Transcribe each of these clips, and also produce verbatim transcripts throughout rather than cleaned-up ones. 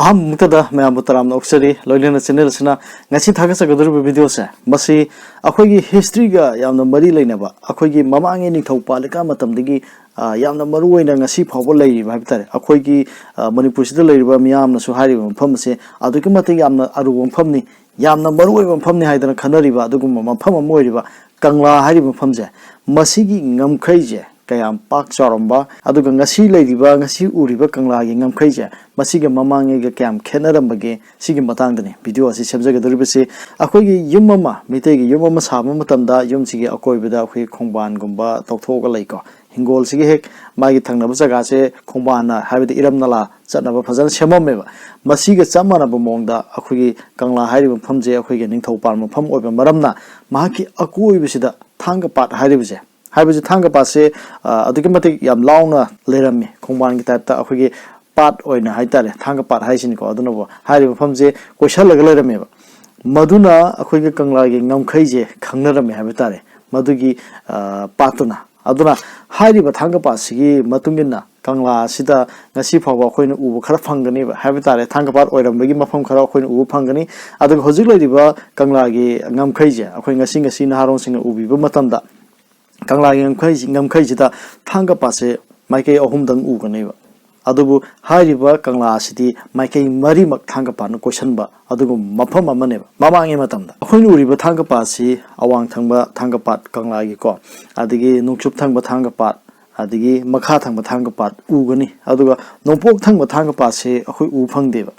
ꯑꯍꯥꯟꯕꯃꯛꯇꯗ ꯃꯌꯥꯝꯕꯨ ꯇꯔꯥꯝꯅ ꯑꯣꯛꯆꯔꯤ꯫ ꯂꯣꯏꯅꯅ ꯆꯦꯅꯦꯜ ꯑꯁꯤꯅ ꯉꯁꯤ ꯊꯥꯒꯠꯆꯒꯗꯧꯔꯤꯕ ꯚꯤꯗꯤꯑꯣꯁꯦ, ꯃꯁꯤ ꯑꯩꯈꯣꯏꯒꯤ ꯍꯤꯁꯇ꯭ꯔꯤꯒ ꯌꯥꯝꯅ ꯃꯔꯤ ꯂꯩꯅꯕ, ꯑꯩꯈꯣꯏꯒꯤ ꯃꯃꯥꯡꯉꯩ ꯅꯤꯡꯊꯧ ꯄꯥꯜꯂꯤꯀꯥꯟ ꯃꯇꯝꯗꯒꯤ, ꯑ, ꯌꯥꯝꯅ ꯃꯔꯨ ꯑꯣꯏꯅ ꯉꯁꯤ ꯐꯥꯎꯕ ꯂꯩꯔꯤꯕ ꯍꯥꯏꯕ ꯇꯥꯔꯦ꯫ ꯑꯩꯈꯣꯏꯒꯤ, ꯑ, ꯃꯅꯤꯄꯨꯔꯁꯤꯗ ꯂꯩꯔꯤꯕ ꯃꯤꯌꯥꯝꯅꯁꯨ ꯍꯥꯏꯔꯤꯕ ꯃꯐꯝ ꯑꯁꯦ ꯑꯗꯨꯛꯀꯤ ꯃꯇꯤꯛ ꯌꯥꯝꯅ ꯑꯔꯨꯕ ꯃꯐꯝꯅꯤ, ꯌꯥꯝꯅ ꯃꯔꯨ ꯑꯣꯏꯕ ꯃꯐꯝꯅꯤ ꯍꯥꯏꯗꯅ ꯈꯟꯅꯔꯤꯕ ꯑꯗꯨꯒꯨꯝꯕ ꯃꯐꯝ ꯑꯃ ꯑꯣꯏꯔꯤꯕ ꯀꯪꯂꯥ ꯍꯥꯏꯔꯤꯕ ꯃꯐꯝꯁꯦ, ꯃꯁꯤꯒꯤ ꯉꯝꯈꯩꯁꯦ ꯀꯌꯥꯝ ꯄꯥꯛ ꯆꯥꯎꯔꯝꯕ, ꯑꯗꯨꯒ ꯉꯁꯤ ꯂꯩꯔꯤꯕ, ꯉꯁꯤ ꯎꯔꯤꯕ ꯀꯪꯂꯥꯒꯤ ꯉꯝꯈꯩꯁꯦ, ꯃꯁꯤꯒ ꯃꯃꯥꯡꯉꯩꯒ ꯀꯌꯥꯝ ꯈꯦꯠꯅꯔꯝꯕꯒꯦ, ꯁꯤꯒꯤ ꯃꯇꯥꯡꯗꯅꯤ ꯚꯤꯗꯤꯑꯣ ꯑꯁꯤ ꯁꯦꯝꯖꯒꯗꯧꯔꯤꯕꯁꯤ꯫ ꯑꯩꯈꯣꯏꯒꯤ ꯌꯨꯝ ꯑꯃ, ꯃꯤꯇꯩꯒꯤ ꯌꯨꯝ ꯑꯃ ꯁꯥꯕ ꯃꯇꯝꯗ ꯌꯨꯝꯁꯤꯒꯤ ꯑꯀꯣꯏꯕꯗ ꯑꯩꯈꯣꯏ ꯈꯣꯡꯕꯥꯟꯒꯨꯝꯕ ꯇꯧꯊꯣꯛꯑꯒ ꯂꯩꯀꯣ꯫ ꯍꯤꯡꯒꯣꯜꯁꯤꯒꯤ ꯍꯦꯛ ꯃꯥꯒꯤ ꯊꯪꯅꯕ ꯖꯒꯥꯁꯦ ꯈꯣꯡꯕꯥꯟꯅ, ꯍꯥꯏꯕꯗꯤ ꯏꯔꯝ ꯅꯂꯥ ꯆꯠꯅꯕ ꯐꯖꯅ ꯁꯦꯝꯃꯝꯃꯦꯕ꯫ ꯃꯁꯤꯒ ꯆꯞ ꯃꯥꯟꯅꯕ ꯃꯑꯣꯡꯗ ꯑꯩꯈꯣꯏꯒꯤ ꯀꯪꯂꯥ ꯍꯥꯏꯔꯤꯕ ꯃꯐꯝꯁꯦ ꯑꯩꯈꯣꯏꯒꯤ ꯅꯤꯡꯊꯧ ꯄꯥꯟꯕ ꯃꯐꯝ ꯑꯣꯏꯕ ꯃꯔꯝꯅ, ꯃꯍꯥꯛꯀꯤ ꯑꯀꯣꯏꯕꯁꯤꯗ ꯊꯥꯡꯒ ꯄꯥꯠ ꯍꯥꯏꯔꯤꯕꯁꯦ, ꯍꯥꯏꯕꯁꯦ ꯊꯥꯡꯒ ꯄꯥꯠꯁꯦ, ꯑ, ꯑꯗꯨꯛꯀꯤ ꯃꯇꯤꯛ ꯌꯥꯝ ꯂꯥꯎꯅ ꯂꯩꯔꯝꯃꯤ, ꯈꯣꯡꯕꯥꯟꯒꯤ ꯇꯥꯏꯞꯇ ꯑꯩꯈꯣꯏꯒꯤ ꯄꯥꯠ ꯑꯣꯏꯅ ꯍꯥꯏꯇꯥꯔꯦ, ꯊꯥꯡꯒ ꯄꯥꯠ ꯍꯥꯏꯁꯤꯅꯤꯀꯣ꯫ ꯑꯗꯨꯅꯕꯨ ꯍꯥꯏꯔꯤꯕ ꯃꯐꯝꯁꯦ ꯀꯣꯏꯁꯜꯂꯒ ꯂꯩꯔꯝꯃꯦꯕ꯫ ꯃꯗꯨꯅ ꯑꯩꯈꯣꯏꯒꯤ ꯀꯪꯂꯥꯒꯤ ꯉꯝꯈꯩꯁꯦ ꯈꯪꯅꯔꯝꯃꯦ ꯍꯥꯏꯕ ꯇꯥꯔꯦ, ꯃꯗꯨꯒꯤ, ꯑ, ꯄꯥꯠꯇꯨꯅ꯫ ꯑꯗꯨꯅ ꯍꯥꯏꯔꯤꯕ ꯊꯥꯡꯒ ꯄꯥꯠꯁꯤꯒꯤ ꯃꯇꯨꯡ ꯏꯟꯅ ꯀꯪꯂꯥ ꯑꯁꯤꯗ ꯉꯁꯤ ꯐꯥꯎꯕ ꯑꯩꯈꯣꯏꯅ ꯎꯕ ꯈꯔ ꯐꯪꯒꯅꯦꯕ ꯍꯥꯏꯕ ꯇꯥꯔꯦ, ꯊꯥꯡꯒ ꯄꯥꯠ ꯑꯣꯏꯔꯝꯕꯒꯤ ꯃꯐꯝ ꯈꯔ ꯑꯩꯈꯣꯏꯅ ꯎꯕ ꯐꯪꯒꯅꯤ꯫ ꯑꯗꯨꯒ ꯍꯧꯖꯤꯛ ꯂꯩꯔꯤꯕ ꯀꯪꯂꯥꯒꯤ ꯉꯝꯈꯩꯁꯦ ꯑꯩꯈꯣꯏ ꯉꯁꯤ, ꯉꯁꯤ ꯅꯍꯥꯔꯣꯜꯁꯤꯡꯅ ꯎꯕꯤꯕ ꯃꯇꯝꯗ, ꯀꯪꯂꯥꯒꯤ ꯉꯝꯈꯩ-, ꯉꯝꯈꯩꯁꯤꯗ ꯊꯥꯡꯒ ꯄꯥꯠꯁꯦ ꯃꯥꯏꯀꯩ ꯑꯍꯨꯝꯗꯪ ꯎꯒꯅꯦꯕ꯫ ꯑꯗꯨꯕꯨ ꯍꯥꯏꯔꯤꯕ ꯀꯪꯂꯥ ꯑꯁꯤꯗꯤ ꯃꯥꯏꯀꯩ ꯃꯔꯤꯃꯛ ꯊꯥꯡꯒ ꯄꯥꯠꯅ ꯀꯣꯏꯁꯟꯕ ꯑꯗꯨꯒꯨꯝꯕ ꯃꯐꯝ ꯑꯃꯅꯦꯕ꯫ ꯃꯃꯥꯡꯉꯩ ꯃꯇꯝꯗ ꯑꯩꯈꯣꯏꯅ ꯎꯔꯤꯕ ꯊꯥꯡꯒ ꯄꯥꯠꯁꯤ ꯑꯋꯥꯡ ꯊꯪꯕ ꯊꯥꯡꯒ ꯄꯥꯠ ꯀꯪꯂꯥꯒꯤꯀꯣ, ꯑꯗꯒꯤ ꯅꯣꯡꯆꯨꯞ ꯊꯪꯕ ꯊꯥꯡꯒ ꯄꯥꯠ, ꯑꯗꯒꯤ ꯃꯈꯥ ꯊꯪꯕ ꯊꯥꯡꯒ ꯄꯥꯠ ꯎꯒꯅꯤ꯫ ꯑꯗꯨꯒ ꯅꯣꯡꯄꯣꯛ ꯊꯪꯕ ꯊꯥꯡꯒ ꯄꯥꯠꯁꯤ ꯑꯩꯈꯣꯏ ꯎꯕ ꯐꯪꯗꯦꯕ꯫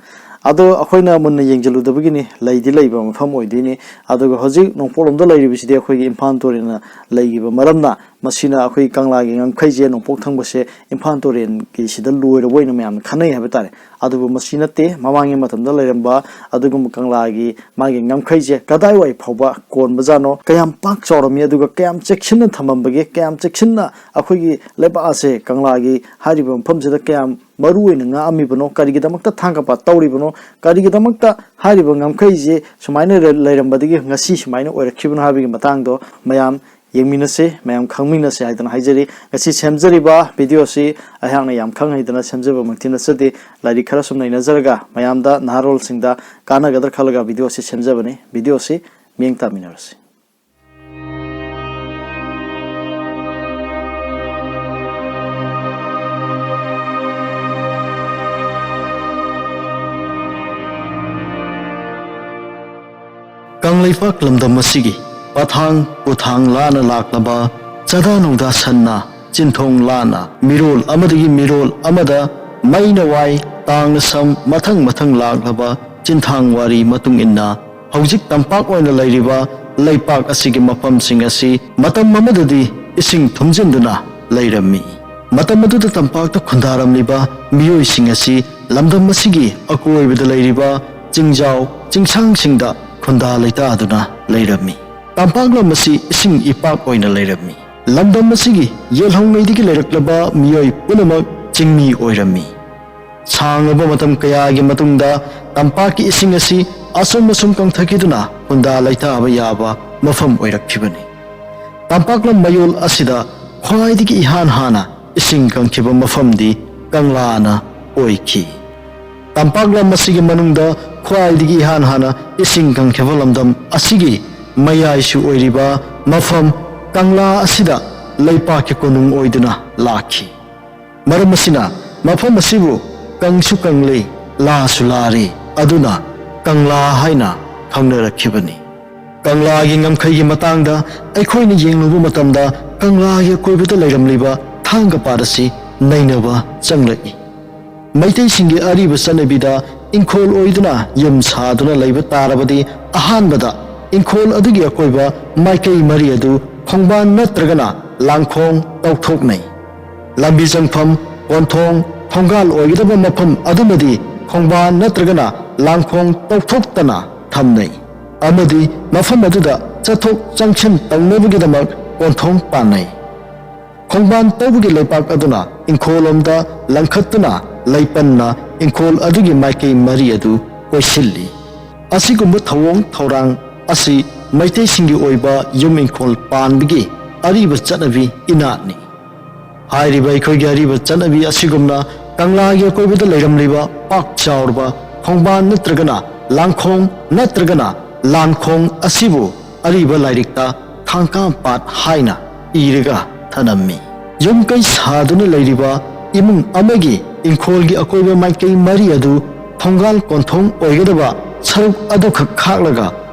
ꯑꯗꯣ ꯑꯩꯈꯣꯏꯅ ꯃꯨꯟꯅ ꯌꯦꯡꯁꯤꯜꯂꯨꯗꯕꯒꯤꯅꯤ, ꯂꯩꯗꯤ ꯂꯩꯕ ꯃꯐꯝ ꯑꯣꯏꯗꯣꯏꯅꯤ꯫ ꯑꯗꯨꯒ ꯍꯧꯖꯤꯛ ꯅꯣꯡꯄꯣꯛꯂꯣꯝꯗ ꯂꯩꯔꯤꯕꯁꯤꯗꯤ ꯑꯩꯈꯣꯏꯒꯤ ꯏꯝꯐꯥꯜ ꯇꯨꯔꯦꯜꯅ ꯂꯩꯈꯤꯕ ꯃꯔꯝꯅ, ꯃꯁꯤꯅ ꯑꯩꯈꯣꯏꯒꯤ ꯀꯪꯂꯥꯒꯤ ꯉꯝꯈꯩꯁꯦ ꯅꯣꯡꯄꯣꯛ ꯊꯪꯕꯁꯦ ꯏꯝꯐꯥꯜ ꯇꯨꯔꯦꯜꯒꯤ ꯁꯤꯗ ꯂꯣꯏꯔꯕ ꯑꯣꯏꯅ ꯃꯌꯥꯝꯅ ꯈꯟꯅꯩ ꯍꯥꯏꯕ ꯇꯥꯔꯦ꯫ ꯑꯗꯨꯕꯨ ꯃꯁꯤ ꯅꯠꯇꯦ, ꯃꯃꯥꯡꯒꯤ ꯃꯇꯝꯗ ꯂꯩꯔꯝꯕ ꯑꯗꯨꯒꯨꯝꯕ ꯀꯪꯂꯥꯒꯤ ꯃꯥꯒꯤ ꯉꯝꯈꯩꯁꯦ ꯀꯗꯥꯏꯋꯥꯏ ꯐꯥꯎꯕ ꯀꯣꯟꯕꯖꯥꯠꯅꯣ, ꯀꯌꯥꯝ ꯄꯥꯛ ꯆꯥꯎꯔꯝꯃꯤ, ꯑꯗꯨꯒ ꯀꯌꯥꯝ ꯆꯦꯛꯁꯤꯟꯅ ꯊꯝꯃꯝꯕꯒꯦ, ꯀꯌꯥꯝ ꯆꯦꯛꯁꯤꯟꯅ ꯑꯩꯈꯣꯏꯒꯤ ꯂꯩꯕꯥꯛ ꯑꯁꯦ ꯀꯪꯂꯥꯒꯤ ꯍꯥꯏꯔꯤꯕ ꯃꯐꯝꯁꯤꯗ ꯀꯌꯥꯝ ꯃꯔꯨ ꯑꯣꯏꯅ ꯉꯥꯛꯑꯝꯃꯤꯕꯅꯣ, ꯀꯔꯤꯒꯤꯗꯃꯛꯇ ꯊꯥꯡꯒ ꯄꯥꯠ ꯇꯧꯔꯤꯕꯅꯣ, ꯀꯔꯤꯒꯤꯗꯃꯛꯇ ꯍꯥꯏꯔꯤꯕ ꯉꯝꯈꯩꯁꯦ ꯁꯨꯃꯥꯏꯅ ꯂꯩ-, ꯂꯩꯔꯝꯕꯗꯒꯤ ꯉꯁꯤ ꯁꯨꯃꯥꯏꯅ ꯑꯣꯏꯔꯛꯈꯤꯕꯅꯣ ꯍꯥꯏꯕꯒꯤ ꯃꯇꯥꯡꯗꯣ ꯃꯌꯥꯝ ꯌꯦꯡꯃꯤꯟꯅꯁꯤ, ꯃꯌꯥꯝ ꯈꯪꯃꯤꯟꯅꯁꯤ ꯍꯥꯏꯗꯨꯅ ꯍꯥꯏꯖꯔꯤ꯫ ꯉꯁꯤ ꯁꯦꯝꯖꯔꯤꯕ ꯚꯤꯗꯤꯑꯣꯁꯤ ꯑꯩꯍꯥꯛꯅ ꯌꯥꯝ ꯈꯪ ꯍꯩꯗꯅ ꯁꯦꯝꯖꯕꯃꯛꯇꯤ ꯅꯠꯆꯗꯦ꯫ ꯂꯥꯏꯔꯤꯛ ꯈꯔ ꯁꯨꯝ ꯅꯩꯅꯖꯔꯒ ꯃꯌꯥꯝꯗ, ꯅꯍꯥꯔꯣꯜꯁꯤꯡꯗ ꯀꯥꯟꯅꯒꯗ꯭ꯔꯥ ꯈꯜꯂꯒ ꯚꯤꯗꯤꯑꯣꯁꯤ ꯁꯦꯝꯖꯕꯅꯤ꯫ ꯚꯤꯗꯤꯑꯣꯁꯤ ꯃꯤꯠꯌꯦꯡ ꯇꯥꯃꯤꯟꯅꯔꯁꯤ꯫ ꯀꯪꯂꯩꯄꯥꯛ ꯂꯝꯗꯝ ꯑꯁꯤꯒꯤ ꯄꯊꯥꯡ ꯄꯨꯊꯥꯡ ꯂꯥꯟꯅ ꯂꯥꯛꯂꯕ, ꯆꯥꯗꯥ ꯅꯧꯗꯥ ꯁꯟꯅ ꯆꯤꯟꯊꯣꯡ ꯂꯥꯟꯅ ꯃꯤꯔꯣꯜ ꯑꯃꯗꯒꯤ ꯃꯤꯔꯣꯜ ꯑꯃꯗ ꯃꯩꯅ ꯋꯥꯏ, ꯇꯥꯡꯅ ꯁꯝ, ꯃꯊꯪ ꯃꯊꯪ ꯂꯥꯛꯂꯕ ꯆꯤꯟꯊꯥꯡ ꯋꯥꯔꯤ ꯃꯇꯨꯡ ꯏꯟꯅ, ꯍꯧꯖꯤꯛ ꯇꯝꯄꯥꯛ ꯑꯣꯏꯅ ꯂꯩꯔꯤꯕ ꯂꯩꯄꯥꯛ ꯑꯁꯤꯒꯤ ꯃꯐꯝꯁꯤꯡ ꯑꯁꯤ ꯃꯇꯝ ꯑꯃꯗꯗꯤ ꯏꯁꯤꯡ ꯊꯨꯝꯖꯤꯟꯗꯨꯅ ꯂꯩꯔꯝꯃꯤ꯫ ꯃꯇꯝ ꯑꯗꯨꯗ ꯇꯝꯄꯥꯛꯇ ꯈꯨꯟꯗꯥꯔꯝꯂꯤꯕ ꯃꯤꯑꯣꯏꯁꯤꯡ ꯑꯁꯤ ꯂꯝꯗꯝ ꯑꯁꯤꯒꯤ ꯑꯀꯣꯏꯕꯗ ꯂꯩꯔꯤꯕ ꯆꯤꯡꯖꯥꯎ ꯆꯤꯡꯁꯥꯡꯁꯤꯡꯗ ꯈꯨꯟꯗꯥ ꯂꯩꯇꯥꯗꯨꯅ ꯂꯩꯔꯝꯃꯤ꯫ ꯇꯝꯄꯥꯛꯂꯝ ꯑꯁꯤ ꯏꯁꯤꯡ ꯏꯄꯥꯛ ꯑꯣꯏꯅ ꯂꯩꯔꯝꯃꯤ꯫ ꯂꯝꯗꯝ ꯑꯁꯤꯒꯤ ꯌꯦꯜꯍꯧꯉꯩꯗꯒꯤ ꯂꯩꯔꯛꯂꯕ ꯃꯤꯑꯣꯏ ꯄꯨꯝꯅꯃꯛ ꯆꯤꯡꯃꯤ ꯑꯣꯏꯔꯝꯃꯤ꯫ ꯁꯥꯡꯂꯕ ꯃꯇꯝ ꯀꯌꯥꯒꯤ ꯃꯇꯨꯡꯗ ꯇꯝꯄꯥꯛꯀꯤ ꯏꯁꯤꯡ ꯑꯁꯤ ꯑꯁꯨꯝ ꯑꯁꯨꯝ ꯀꯪꯊꯈꯤꯗꯨꯅ ꯈꯨꯟꯗꯥ ꯂꯩꯇꯥꯕ ꯌꯥꯕ ꯃꯐꯝ ꯑꯣꯏꯔꯛꯈꯤꯕꯅꯤ꯫ ꯇꯝꯄꯥꯛꯂꯝ ꯃꯌꯣꯜ ꯑꯁꯤꯗ ꯈ꯭ꯋꯥꯏꯗꯒꯤ ꯏꯍꯥꯟ ꯍꯥꯟꯅ ꯏꯁꯤꯡ ꯀꯪꯈꯤꯕ ꯃꯐꯝꯗꯤ ꯀꯪꯂꯥꯅ ꯑꯣꯏꯈꯤ꯫ ꯇꯝꯄꯥꯛꯂꯝ ꯑꯁꯤꯒꯤ ꯃꯅꯨꯡꯗ ꯈ꯭ꯋꯥꯏꯗꯒꯤ ꯏꯍꯥꯟ ꯍꯥꯟꯅ ꯏꯁꯤꯡ ꯀꯪꯈꯤꯕ ꯂꯝꯗꯝ ꯑꯁꯤꯒꯤ ꯃꯌꯥꯏꯁꯨ ꯑꯣꯏꯔꯤꯕ ꯃꯐꯝ ꯀꯪꯂꯥ ꯑꯁꯤꯗ ꯂꯩꯄꯥꯛꯀꯤ ꯀꯣꯅꯨꯡ ꯑꯣꯏꯗꯨꯅ ꯂꯥꯛꯈꯤ꯫ ꯃꯔꯝ ꯑꯁꯤꯅ ꯃꯐꯝ ꯑꯁꯤꯕꯨ ꯀꯪꯁꯨ ꯀꯪꯂꯦ, ꯂꯥꯁꯨ ꯂꯥꯔꯦ, ꯑꯗꯨꯅ ꯀꯪꯂꯥ ꯍꯥꯏꯅ ꯈꯪꯅꯔꯛꯈꯤꯕꯅꯤ꯫ ꯀꯪꯂꯥꯒꯤ ꯉꯝꯈꯩꯒꯤ ꯃꯇꯥꯡꯗ ꯑꯩꯈꯣꯏꯅ ꯌꯦꯡꯂꯨꯕ ꯃꯇꯝꯗ, ꯀꯪꯂꯥꯒꯤ ꯑꯀꯣꯏꯕꯗ ꯂꯩꯔꯝꯂꯤꯕ ꯊꯥꯡꯒ ꯄꯥꯠ ꯑꯁꯤ ꯅꯩꯅꯕ ꯆꯪꯂꯛꯏ꯫ ꯃꯩꯇꯩꯁꯤꯡꯒꯤ ꯑꯔꯤꯕ ꯆꯠꯅꯕꯤꯗ ꯏꯪꯈꯣꯜ ꯑꯣꯏꯗꯨꯅ ꯌꯨꯝ ꯁꯥꯗꯨꯅ ꯂꯩꯕ ꯇꯥꯔꯕꯗꯤ, ꯑꯍꯥꯟꯕꯗ ꯏꯪꯈꯣꯜ ꯑꯗꯨꯒꯤ ꯑꯀꯣꯏꯕ ꯃꯥꯏꯀꯩ ꯃꯔꯤ ꯑꯗꯨ ꯈꯣꯡꯕꯥꯟ ꯅꯠꯇ꯭ꯔꯒꯅ ꯂꯥꯡꯈꯣꯡ ꯇꯧꯊꯣꯛꯅꯩ꯫ ꯂꯝꯕꯤ ꯆꯪꯐꯝ, ꯀꯣꯟꯊꯣꯡ, ꯊꯣꯡꯒꯥꯜ ꯑꯣꯏꯒꯗꯕ ꯃꯐꯝ ꯑꯗꯨꯃꯗꯤ ꯈꯣꯡꯕꯥꯟ ꯅꯠꯇ꯭ꯔꯒꯅ ꯂꯥꯡꯈꯣꯡ ꯇꯧꯊꯣꯛꯇꯅ ꯊꯝꯅꯩ ꯑꯃꯗꯤ ꯃꯐꯝ ꯑꯗꯨꯗ ꯆꯠꯊꯣꯛ ꯆꯪꯁꯤꯟ ꯇꯧꯅꯕꯒꯤꯗꯃꯛ ꯀꯣꯟꯊꯣꯡ ꯄꯥꯟꯅꯩ꯫ ꯈꯣꯡꯕꯥꯟ ꯇꯧꯕꯒꯤ ꯂꯩꯄꯥꯛ ꯑꯗꯨꯅ ꯏꯪꯈꯣꯜꯂꯣꯝꯗ ꯂꯪꯈꯠꯇꯨꯅ ꯂꯩꯄꯟꯅ ꯏꯪꯈꯣꯜ ꯑꯗꯨꯒꯤ ꯃꯥꯏꯀꯩ ꯃꯔꯤ ꯑꯗꯨ ꯀꯣꯏꯁꯤꯜꯂꯤ꯫ ꯑꯁꯤꯒꯨꯝꯕ ꯊꯧꯑꯣꯡ ꯊꯧꯔꯥꯡ ꯑꯁꯤ ꯃꯩꯇꯩꯁꯤꯡꯒꯤ ꯑꯣꯏꯕ ꯌꯨꯝ ꯏꯪꯈꯣꯜ ꯄꯥꯟꯕꯒꯤ ꯑꯔꯤꯕ ꯆꯠꯅꯕꯤ ꯏꯅꯥꯠꯅꯤ꯫ ꯍꯥꯏꯔꯤꯕ ꯑꯩꯈꯣꯏꯒꯤ ꯑꯔꯤꯕ ꯆꯠꯅꯕꯤ ꯑꯁꯤꯒꯨꯝꯅ ꯀꯪꯂꯥꯒꯤ ꯑꯀꯣꯏꯕꯗ ꯂꯩꯔꯝꯂꯤꯕ ꯄꯥꯛ ꯆꯥꯎꯔꯕ ꯈꯣꯡꯕꯥꯟ ꯅꯠꯇ꯭ꯔꯒꯅ ꯂꯥꯡꯈꯣꯡ ꯅꯠꯇ꯭ꯔꯒꯅ ꯂꯥꯟꯈꯣꯡ ꯑꯁꯤꯕꯨ ꯑꯔꯤꯕ ꯂꯥꯏꯔꯤꯛꯇ ꯊꯥꯡꯀꯥꯝꯄꯥꯠ ꯍꯥꯏꯅ ꯏꯔꯒ ꯊꯅꯝꯃꯤ꯫ ꯌꯨꯝ ꯀꯩ ꯁꯥꯗꯨꯅ ꯂꯩꯔꯤꯕ ꯏꯃꯨꯡ ꯑꯃꯒꯤ ꯏꯪꯈꯣꯜꯒꯤ ꯑꯀꯣꯏꯕ ꯃꯥꯏꯀꯩ ꯃꯔꯤ ꯑꯗꯨ ꯊꯣꯡꯒꯥꯜ ꯀꯣꯟꯊꯣꯡ ꯑꯣꯏꯒꯗꯕ ꯁꯔꯨꯛ ꯑꯗꯨꯈꯛ ꯈꯥꯛꯂꯒ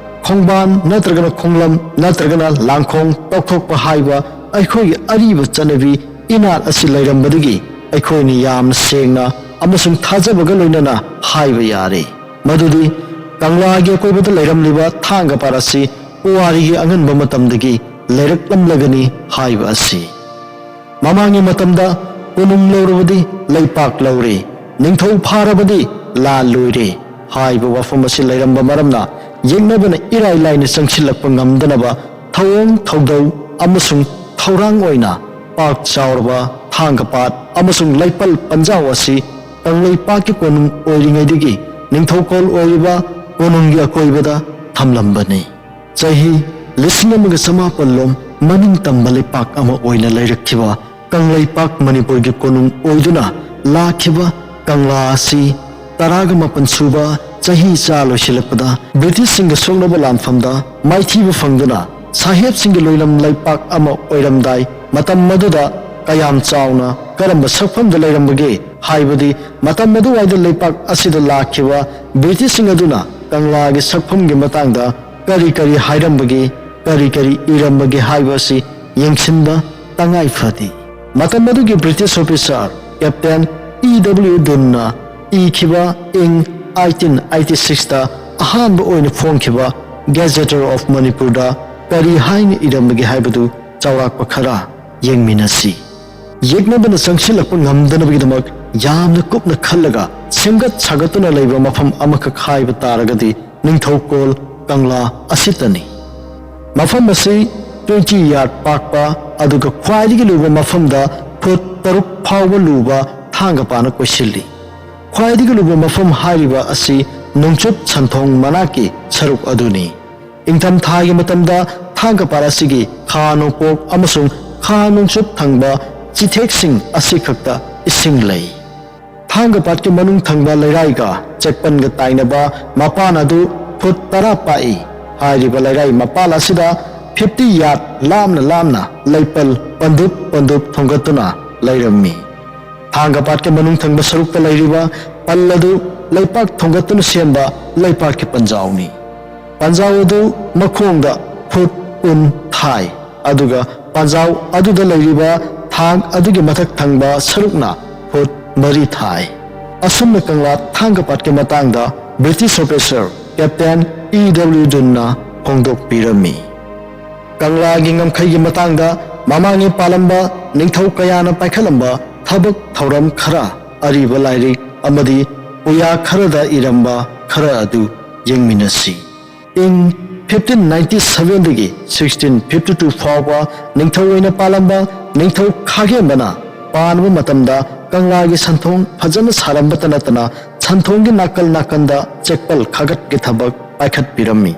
ꯈꯣꯡꯕꯥꯟ ꯅꯠꯇ꯭ꯔꯒꯅ ꯈꯣꯡꯂꯝ ꯅꯠꯇ꯭ꯔꯒꯅ ꯂꯥꯡꯈꯣꯡ ꯇꯧꯊꯣꯛꯄ ꯍꯥꯏꯕ ꯑꯩꯈꯣꯏꯒꯤ ꯑꯔꯤꯕ ꯆꯠꯅꯕꯤ ꯏꯅꯥꯠ ꯑꯁꯤ ꯂꯩꯔꯝꯕꯗꯒꯤ ꯑꯩꯈꯣꯏꯅ ꯌꯥꯝꯅ ꯁꯦꯡꯅ ꯑꯃꯁꯨꯡ ꯊꯥꯖꯕꯒ ꯂꯣꯏꯅꯅ ꯍꯥꯏꯕ ꯌꯥꯔꯦ ꯃꯗꯨꯗꯤ ꯀꯪꯂꯥꯒꯤ ꯑꯀꯣꯏꯕꯗ ꯂꯩꯔꯝꯂꯤꯕ ꯊꯥꯡꯒ ꯄꯥꯠ ꯑꯁꯤ ꯄꯨꯋꯥꯔꯤꯒꯤ ꯑꯉꯟꯕ ꯃꯇꯝꯗꯒꯤ ꯂꯩꯔꯛꯂꯝꯂꯒꯅꯤ ꯍꯥꯏꯕ ꯑꯁꯤ꯫ ꯃꯃꯥꯡꯒꯤ ꯃꯇꯝꯗ ꯀꯣꯅꯨꯡ ꯂꯧꯔꯕꯗꯤ ꯂꯩꯄꯥꯛ ꯂꯧꯔꯦ, ꯅꯤꯡꯊꯧ ꯐꯥꯔꯕꯗꯤ ꯂꯥꯟ ꯂꯣꯏꯔꯦ ꯍꯥꯏꯕ ꯋꯥꯐꯝ ꯑꯁꯤ ꯂꯩꯔꯝꯕ ꯃꯔꯝꯅ ꯌꯦꯛꯅꯕꯅ ꯏꯔꯥꯏ ꯂꯥꯏꯅ ꯆꯪꯁꯤꯜꯂꯛꯄ ꯉꯝꯗꯅꯕ ꯊꯧꯑꯣꯡ ꯊꯧꯗꯧ ꯑꯃꯁꯨꯡ ꯊꯧꯔꯥꯡ ꯑꯣꯏꯅ ꯄꯥꯛ ꯆꯥꯎꯔꯕ ꯊꯥꯡꯒ ꯄꯥꯠ ꯑꯃꯁꯨꯡ ꯂꯩꯄꯜ ꯄꯟꯖꯥꯎ ꯑꯁꯤ ꯀꯪꯂꯩꯄꯥꯛꯀꯤ ꯀꯣꯅꯨꯡ ꯑꯣꯏꯔꯤꯉꯩꯗꯒꯤ ꯅꯤꯡꯊꯧꯀꯣꯜ ꯑꯣꯏꯔꯤꯕ ꯀꯣꯅꯨꯡꯒꯤ ꯑꯀꯣꯏꯕꯗ ꯊꯝꯂꯝꯕꯅꯤ꯫ ꯆꯍꯤ ꯂꯤꯁꯤꯡ ꯑꯃꯒ ꯆꯃꯥꯄꯜ ꯂꯣꯝ ꯃꯅꯤꯡ ꯇꯝꯕ ꯂꯩꯄꯥꯛ ꯑꯃ ꯑꯣꯏꯅ ꯂꯩꯔꯛꯈꯤꯕ ꯀꯪꯂꯩꯄꯥꯛ ꯃꯅꯤꯄꯨꯔꯒꯤ ꯀꯣꯅꯨꯡ ꯑꯣꯏꯗꯨꯅ ꯂꯥꯛꯈꯤꯕ ꯀꯪꯂꯥ ꯑꯁꯤ ꯇꯔꯥꯒ ꯃꯥꯄꯟ ꯁꯨꯕ ꯆꯍꯤ ꯆꯥ ꯂꯣꯏꯁꯤꯜꯂꯛꯄꯗ ꯕ꯭ꯔꯤꯇꯤꯁꯁꯤꯡꯒ ꯁꯣꯛꯅꯕ ꯂꯥꯟꯐꯝꯗ ꯃꯥꯏꯊꯤꯕ ꯐꯪꯗꯨꯅ ꯁꯥꯍꯦꯕꯁꯤꯡꯒꯤ ꯂꯣꯏꯂꯝ ꯂꯩꯄꯥꯛ ꯑꯃ ꯑꯣꯏꯔꯝꯗꯥꯏ ꯃꯇꯝ ꯑꯗꯨꯗ ꯀꯌꯥꯝ ꯆꯥꯎꯅ ꯀꯔꯝꯕ ꯁꯛꯐꯝꯗ ꯂꯩꯔꯝꯕꯒꯦ ꯍꯥꯏꯕꯗꯤ ꯃꯇꯝ ꯑꯗꯨꯋꯥꯏꯗ ꯂꯩꯄꯥꯛ ꯑꯁꯤꯗ ꯂꯥꯛꯈꯤꯕ ꯕ꯭ꯔꯤꯇꯤꯁꯁꯤꯡ ꯑꯗꯨꯅ ꯀꯪꯂꯥꯒꯤ ꯁꯛꯐꯝꯒꯤ ꯃꯇꯥꯡꯗ ꯀꯔꯤ ꯀꯔꯤ ꯍꯥꯏꯔꯝꯕꯒꯦ, ꯀꯔꯤ ꯀꯔꯤ ꯏꯔꯝꯕꯒꯦ ꯍꯥꯏꯕ ꯑꯁꯤ ꯌꯦꯡꯁꯤꯟꯕ ꯇꯉꯥꯏ ꯐꯗꯦ꯫ ꯃꯇꯝ ꯑꯗꯨꯒꯤ British officer captain E W ꯗꯨꯟꯅ ꯏꯈꯤꯕ ꯏꯪ ꯑꯩꯠꯇꯤꯟ ꯑꯩꯠꯇꯤ ꯁꯤꯛꯁꯇ ꯑꯍꯥꯟꯕ ꯑꯣꯏꯅ ꯐꯣꯡꯈꯤꯕ Gazetteer of ꯃꯅꯤꯄꯨꯔꯗ ꯀꯔꯤ ꯍꯥꯏꯅ ꯏꯔꯝꯕꯒꯦ ꯍꯥꯏꯕꯗꯨ ꯆꯥꯎꯔꯥꯛꯄ ꯈꯔ ꯌꯦꯡꯃꯤꯟꯅꯁꯤ꯫ ꯌꯦꯛꯅꯕꯅ ꯆꯪꯁꯤꯜꯂꯛꯄ ꯉꯝꯗꯅꯕꯒꯤꯗꯃꯛ ꯌꯥꯝꯅ ꯀꯨꯞꯅ ꯈꯜꯂꯒ ꯁꯦꯝꯒꯠ ꯁꯥꯒꯠꯇꯨꯅ ꯂꯩꯕ ꯃꯐꯝ ꯑꯃꯈꯛ ꯍꯥꯏꯕ ꯇꯥꯔꯒꯗꯤ ꯅꯤꯡꯊꯧꯀꯣꯜ ꯀꯪꯂꯥ ꯑꯁꯤꯇꯅꯤ꯫ ꯃꯐꯝ ꯑꯁꯤ twenty yard ꯄꯥꯛꯄ ꯑꯗꯨꯒ ꯈ꯭ꯋꯥꯏꯗꯒꯤ ꯂꯨꯕ ꯃꯐꯝꯗ ꯐꯨꯠ ꯇꯔꯨꯛ ꯐꯥꯎꯕ ꯂꯨꯕ ꯊꯥꯡꯒ ꯄꯥꯅ ꯀꯣꯏꯁꯤꯜꯂꯤ꯫ ꯈ꯭ꯋꯥꯏꯗꯒꯤ ꯂꯨꯕ ꯃꯐꯝ ꯍꯥꯏꯔꯤꯕ ꯑꯁꯤ ꯅꯣꯡꯆꯨꯞ ꯁꯟꯊꯣꯡ ꯃꯅꯥꯛꯀꯤ ꯁꯔꯨꯛ ꯑꯗꯨꯅꯤ꯫ ꯏꯪꯊꯝꯊꯥꯒꯤ ꯃꯇꯝꯗ ꯊꯥꯡꯒ ꯄꯥꯠ ꯑꯁꯤꯒꯤ ꯈꯥ ꯅꯣꯡꯄꯣꯛ ꯑꯃꯁꯨꯡ ꯈꯥ ꯅꯣꯡꯆꯨꯞ ꯊꯪꯕ ꯆꯤꯊꯦꯛꯁꯤꯡ ꯑꯁꯤꯈꯛꯇ ꯏꯁꯤꯡ ꯂꯩ꯫ ꯊꯥꯡꯒ ꯄꯥꯠꯀꯤ ꯃꯅꯨꯡ ꯊꯪꯕ ꯂꯩꯔꯥꯏꯒ ꯆꯦꯛꯄꯟꯒ ꯇꯥꯏꯅꯕ ꯃꯄꯥꯟ ꯑꯗꯨ ꯐꯨꯠ ꯇꯔꯥ ꯄꯥꯛꯏ꯫ ꯍꯥꯏꯔꯤꯕ ꯂꯩꯔꯥꯏ ꯃꯄꯥꯟ ꯑꯁꯤꯗ ꯐꯤꯐꯇꯤ ꯌꯥꯔꯗ ꯂꯥꯞꯅ ꯂꯥꯞꯅ ꯂꯩꯄꯜ ꯄꯟꯗꯨꯞ ꯄꯟꯗꯨꯞ ꯊꯣꯡꯒꯠꯇꯨꯅ ꯂꯩꯔꯝꯃꯤ꯫ ꯊꯥꯡꯒ ꯄꯥꯠꯀꯤ ꯃꯅꯨꯡ ꯊꯪꯕ ꯁꯔꯨꯛꯇ ꯂꯩꯔꯤꯕ ꯄꯜ ꯑꯗꯨ ꯂꯩꯄꯥꯛ ꯊꯣꯡꯒꯠꯇꯨꯅ ꯁꯦꯝꯕ ꯂꯩꯄꯥꯛꯀꯤ ꯄꯟꯖꯥꯎꯅꯤ꯫ ꯄꯟꯖꯥꯎ ꯑꯗꯨ ꯃꯈꯣꯡꯗ ꯐꯨꯠ ꯀꯨꯟ ꯊꯥꯏ, ꯑꯗꯨꯒ ꯄꯟꯖꯥꯎ ꯑꯗꯨꯗ ꯂꯩꯔꯤꯕ ꯊꯥꯛ ꯑꯗꯨꯒꯤ ꯃꯊꯛ ꯊꯪꯕ ꯁꯔꯨꯛꯅ ꯐꯨꯠ ꯃꯔꯤ ꯊꯥꯏ꯫ ꯑꯁꯨꯝꯅ ꯀꯪꯂꯥ ꯊꯥꯡꯒ ꯄꯥꯠꯀꯤ ꯃꯇꯥꯡꯗ British officer captain E W ꯗꯨꯟꯅ ꯐꯣꯡꯗꯣꯛꯄꯤꯔꯝꯃꯤ꯫ ꯀꯪꯂꯥꯒꯤ ꯉꯝꯈꯩꯒꯤ ꯃꯇꯥꯡꯗ ꯃꯃꯥꯡꯉꯩ ꯄꯥꯜꯂꯝꯕ ꯅꯤꯡꯊꯧ ꯀꯌꯥꯅ ꯄꯥꯏꯈꯠꯂꯝꯕ ꯊꯕꯛ ꯊꯧꯔꯝ ꯈꯔ, ꯑꯔꯤꯕ ꯂꯥꯏꯔꯤꯛ ꯑꯃꯗꯤ ꯄꯨꯌꯥ ꯈꯔꯗ ꯏꯔꯝꯕ ꯈꯔ ꯑꯗꯨ ꯌꯦꯡꯃꯤꯟꯅꯁꯤ꯫ ꯏꯪ ꯐꯤꯐꯇꯤꯟ ꯅꯥꯏꯟꯇꯤ ꯁꯚꯦꯟꯗꯒꯤ ꯁꯤꯛꯁꯇꯤꯟ ꯐꯤꯐꯇꯤ ꯇꯨ ꯐꯥꯎꯕ ꯅꯤꯡꯊꯧ ꯑꯣꯏꯅ ꯄꯥꯜꯂꯝꯕ ꯅꯤꯡꯊꯧ ꯈꯥꯒꯦꯝꯕꯅ ꯄꯥꯟꯕ ꯃꯇꯝꯗ ꯀꯪꯂꯥꯒꯤ ꯁꯟꯊꯣꯡ ꯐꯖꯅ ꯁꯥꯔꯝꯕꯇ ꯅꯠꯇꯅ ꯁꯟꯊꯣꯡꯒꯤ ꯅꯥꯀꯜ ꯅꯥꯀꯟꯗ ꯆꯦꯛꯄꯜ ꯈꯥꯒꯠꯀꯤ ꯊꯕꯛ ꯄꯥꯏꯈꯠꯄꯤꯔꯝꯃꯤ꯫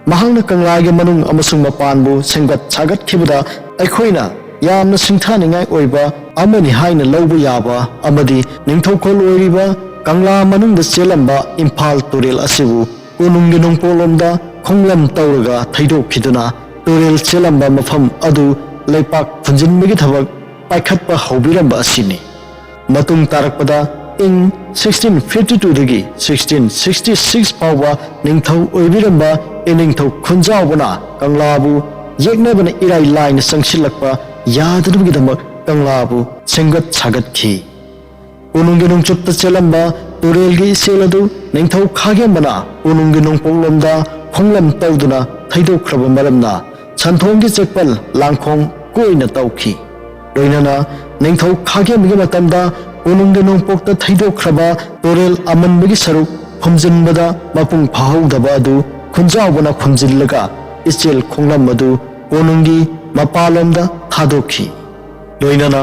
ꯃꯍꯥꯛꯅ ꯀꯪꯂꯥꯒꯤ ꯃꯅꯨꯡ ꯑꯃꯁꯨꯡ ꯃꯄꯥꯟꯕꯨ ꯁꯦꯝꯒꯠ ꯁꯥꯒꯠꯈꯤꯕꯗ ꯑꯩꯈꯣꯏꯅ ꯌꯥꯝꯅ ꯁꯤꯡꯊꯥꯅꯤꯡꯉꯥꯏ ꯑꯣꯏꯕ ꯑꯃꯅꯤ ꯍꯥꯏꯅ ꯂꯧꯕ ꯌꯥꯕ ꯑꯃꯗꯤ ꯅꯤꯡꯊꯧꯀꯣꯜ ꯑꯣꯏꯔꯤꯕ ꯀꯪꯂꯥ ꯃꯅꯨꯡꯗ ꯆꯦꯜꯂꯝꯕ ꯏꯝꯐꯥꯜ ꯇꯨꯔꯦꯜ ꯑꯁꯤꯕꯨ ꯀꯣꯅꯨꯡꯒꯤ ꯅꯣꯡꯄꯣꯛꯂꯣꯝꯗ ꯈꯣꯡꯂꯝ ꯇꯧꯔꯒ ꯊꯩꯗꯣꯛꯈꯤꯗꯨꯅ ꯇꯨꯔꯦꯜ ꯆꯦꯜꯂꯝꯕ ꯃꯐꯝ ꯑꯗꯨ ꯂꯩꯄꯥꯛ ꯐꯨꯟꯖꯤꯟꯕꯒꯤ ꯊꯕꯛ ꯄꯥꯏꯈꯠꯄ ꯍꯧꯕꯤꯔꯝꯕ ꯑꯁꯤꯅꯤ꯫ ꯃꯇꯨꯡ ꯇꯥꯔꯛꯄꯗ ꯏꯪ ꯁꯤꯛꯁꯇꯤꯟ ꯐꯤꯐꯇꯤ ꯇꯨꯗꯒꯤ ꯁꯤꯛꯁꯇꯤꯟ ꯁꯤꯛꯁꯇꯤ ꯁꯤꯛꯁ ꯐꯥꯎꯕ ꯅꯤꯡꯊꯧ ꯑꯣꯏꯕꯤꯔꯝꯕ ꯏꯅꯤꯡꯊꯧ ꯈꯨꯟꯖꯥꯎꯕꯅ ꯀꯪꯂꯥꯕꯨ ꯌꯦꯛꯅꯕꯅ ꯏꯔꯥꯏ ꯂꯥꯏꯅ ꯆꯪꯁꯤꯜꯂꯛꯄ ꯌꯥꯗꯅꯕꯒꯤꯗꯃꯛ ꯀꯪꯂꯥꯕꯨ ꯁꯦꯝꯒꯠ ꯁꯥꯒꯠꯈꯤ꯫ ꯀꯣꯅꯨꯡꯒꯤ ꯅꯣꯡꯆꯨꯞꯇ ꯆꯦꯜꯂꯝꯕ ꯇꯨꯔꯦꯜꯒꯤ ꯏꯆꯦꯜ ꯑꯗꯨ ꯅꯤꯡꯊꯧ ꯈꯥꯒꯦꯝꯕꯅ ꯀꯣꯅꯨꯡꯒꯤ ꯅꯣꯡꯄꯣꯛꯂꯣꯝꯗ ꯈꯣꯡꯂꯝ ꯇꯧꯗꯨꯅ ꯊꯩꯗꯣꯛꯈ꯭ꯔꯕ ꯃꯔꯝꯅ ꯁꯟꯊꯣꯡꯒꯤ ꯆꯦꯛꯄꯜ ꯂꯥꯡꯈꯣꯡ ꯀꯣꯏꯅ ꯇꯧꯈꯤ꯫ ꯂꯣꯏꯅꯅ ꯅꯤꯡꯊꯧ ꯈꯥꯒꯦꯝꯕꯒꯤ ꯃꯇꯝꯗ ꯀꯣꯅꯨꯡꯒꯤ ꯅꯣꯡꯄꯣꯛꯇ ꯊꯩꯗꯣꯛꯈ꯭ꯔꯕ ꯇꯨꯔꯦꯜ ꯑꯃꯟꯕꯒꯤ ꯁꯔꯨꯛ ꯐꯨꯝꯖꯤꯟꯕꯗ ꯃꯄꯨꯡ ꯐꯥꯍꯧꯗꯕ ꯑꯗꯨ ꯈꯨꯟꯖꯥꯎꯕꯅ ꯐꯨꯝꯖꯤꯜꯂꯒ ꯏꯆꯦꯜ ꯈꯣꯡꯂꯝ ꯑꯗꯨ ꯀꯣꯅꯨꯡꯒꯤ ꯃꯄꯥꯂꯣꯝꯗ ꯊꯥꯗꯣꯛꯈꯤ꯫ ꯂꯣꯏꯅꯅ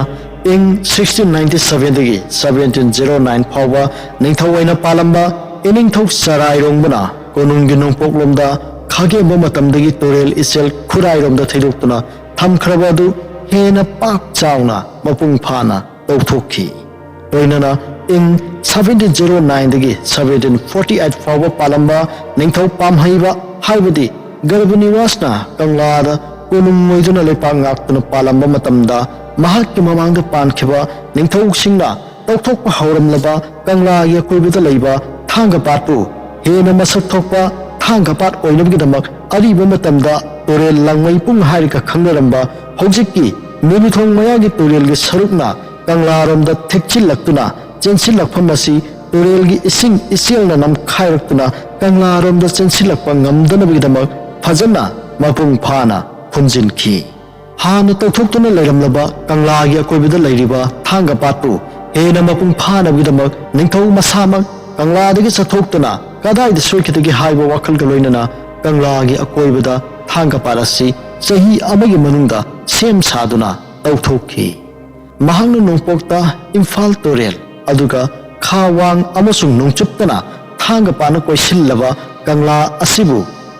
ꯏꯪ ꯁꯤꯛꯁꯇꯤꯟ ꯅꯥꯏꯟꯇꯤ ꯁꯚꯦꯟꯗꯒꯤ ꯁꯚꯦꯟꯇꯤꯟ ꯖꯦꯔꯣ ꯅꯥꯏꯟ ꯐꯥꯎꯕ ꯅꯤꯡꯊꯧ ꯑꯣꯏꯅ ꯄꯥꯜꯂꯝꯕ ꯏꯅꯤꯡꯊꯧ ꯆꯔꯥꯏꯔꯣꯡꯕꯅ ꯀꯣꯅꯨꯡꯒꯤ ꯅꯣꯡꯄꯣꯛꯂꯣꯝꯗ ꯈꯥꯒꯦꯝꯕ ꯃꯇꯝꯗꯒꯤ ꯇꯨꯔꯦꯜ ꯏꯆꯦꯜ ꯈꯨꯔꯥꯏꯔꯣꯝꯗ ꯊꯩꯗꯣꯛꯇꯨꯅ ꯊꯝꯈ꯭ꯔꯕ ꯑꯗꯨ ꯍꯦꯟꯅ ꯄꯥꯛ ꯆꯥꯎꯅ ꯃꯄꯨꯡ ꯐꯥꯅ ꯇꯧꯊꯣꯛꯈꯤ꯫ ꯂꯣꯏꯅꯅ ꯏꯪ ꯁꯕꯦꯟꯇꯤꯟ ꯖꯦꯔꯣ ꯅꯥꯏꯟꯗꯒꯤ ꯁꯕꯦꯟꯇꯤꯟ ꯐꯣꯔꯇꯤ ꯑꯩꯠ ꯐꯥꯎꯕ ꯄꯥꯜꯂꯝꯕ ꯅꯤꯡꯊꯧ ꯄꯥꯝꯍꯩꯕ ꯍꯥꯏꯕꯗꯤ ꯒꯔꯚꯅꯤꯋꯥꯁꯅ ꯀꯪꯂꯥꯗ ꯀꯣꯅꯨꯡ ꯑꯣꯏꯗꯨꯅ ꯂꯩꯄꯥꯛ ꯉꯥꯛꯇꯨꯅ ꯄꯥꯜꯂꯝꯕ ꯃꯇꯝꯗ ꯃꯍꯥꯛꯀꯤ ꯃꯃꯥꯡꯗ ꯄꯥꯟꯈꯤꯕ ꯅꯤꯡꯊꯧꯁꯤꯡꯅ ꯇꯧꯊꯣꯛꯄ ꯍꯧꯔꯝꯂꯕ ꯀꯪꯂꯥꯒꯤ ꯑꯀꯣꯏꯕꯗ ꯂꯩꯕ ꯊꯥꯡꯒ ꯄꯥꯠꯄꯨ ꯍꯦꯟꯅ ꯃꯁꯛ ꯊꯣꯛꯄ ꯊꯥꯡꯒ ꯄꯥꯠ ꯑꯣꯏꯅꯕꯒꯤꯗꯃꯛ ꯑꯔꯤꯕ ꯃꯇꯝꯗ ꯇꯨꯔꯦꯜ ꯂꯪꯃꯩ ꯄꯨꯡ ꯍꯥꯏꯔꯒ ꯈꯪꯅꯔꯝꯕ ꯍꯧꯖꯤꯛꯀꯤ ꯃꯤꯅꯨꯊꯣꯡ ꯃꯌꯥꯒꯤ ꯇꯨꯔꯦꯜꯒꯤ ꯁꯔꯨꯛꯅ ꯀꯪꯂꯥꯔꯣꯝꯗ ꯊꯦꯛꯆꯤꯜꯂꯛꯇꯨꯅ ꯆꯦꯟꯁꯤꯜꯂꯛꯐꯝ ꯑꯁꯤ ꯇꯨꯔꯦꯜꯒꯤ ꯏꯁꯤꯡ ꯏꯆꯦꯜꯅ ꯅꯝꯈꯥꯏꯔꯛꯇꯨꯅ ꯀꯪꯂꯥꯔꯣꯝꯗ ꯆꯦꯟꯁꯤꯜꯂꯛꯄ ꯉꯝꯗꯅꯕꯒꯤꯗꯃꯛ ꯐꯖꯅ ꯃꯄꯨꯡ ꯐꯥꯅ ꯐꯨꯟꯖꯤꯟꯈꯤ꯫ ꯍꯥꯟꯅ ꯇꯧꯊꯣꯛꯇꯨꯅ ꯂꯩꯔꯝꯂꯕ ꯀꯪꯂꯥꯒꯤ ꯑꯀꯣꯏꯕꯗ ꯂꯩꯔꯤꯕ ꯊꯥꯡꯒ ꯄꯥꯠꯄꯨ ꯍꯦꯟꯅ ꯃꯄꯨꯡ ꯐꯥꯅꯕꯒꯤꯗꯃꯛ ꯅꯤꯡꯊꯧ ꯃꯁꯥꯃꯛ ꯀꯪꯂꯥꯗꯒꯤ ꯆꯠꯊꯣꯛꯇꯨꯅ ꯀꯗꯥꯏꯗ ꯁꯣꯏꯈꯤꯗꯒꯦ ꯍꯥꯏꯕ ꯋꯥꯈꯜꯒ ꯂꯣꯏꯅꯅ ꯀꯪꯂꯥꯒꯤ ꯑꯀꯣꯏꯕꯗ ꯊꯥꯡꯒ ꯄꯥꯠ ꯑꯁꯤ ꯆꯍꯤ ꯑꯃꯒꯤ ꯃꯅꯨꯡꯗ ꯁꯦꯝ ꯁꯥꯗꯨꯅ ꯇꯧꯊꯣꯛꯈꯤ꯫ ꯃꯍꯥꯛꯅ ꯅꯣꯡꯄꯣꯛꯇ ꯏꯝꯐꯥꯜ ꯇꯨꯔꯦꯜ, ꯑꯗꯨꯒ ꯈꯥ ꯋꯥꯡ ꯑꯃꯁꯨꯡ ꯅꯣꯡꯆꯨꯞꯇꯅ ꯊꯥꯡꯒ ꯄꯥꯠꯅ ꯀꯣꯏꯁꯤꯜꯂꯕ ꯀꯪꯂꯥ ꯑꯁꯤꯕꯨ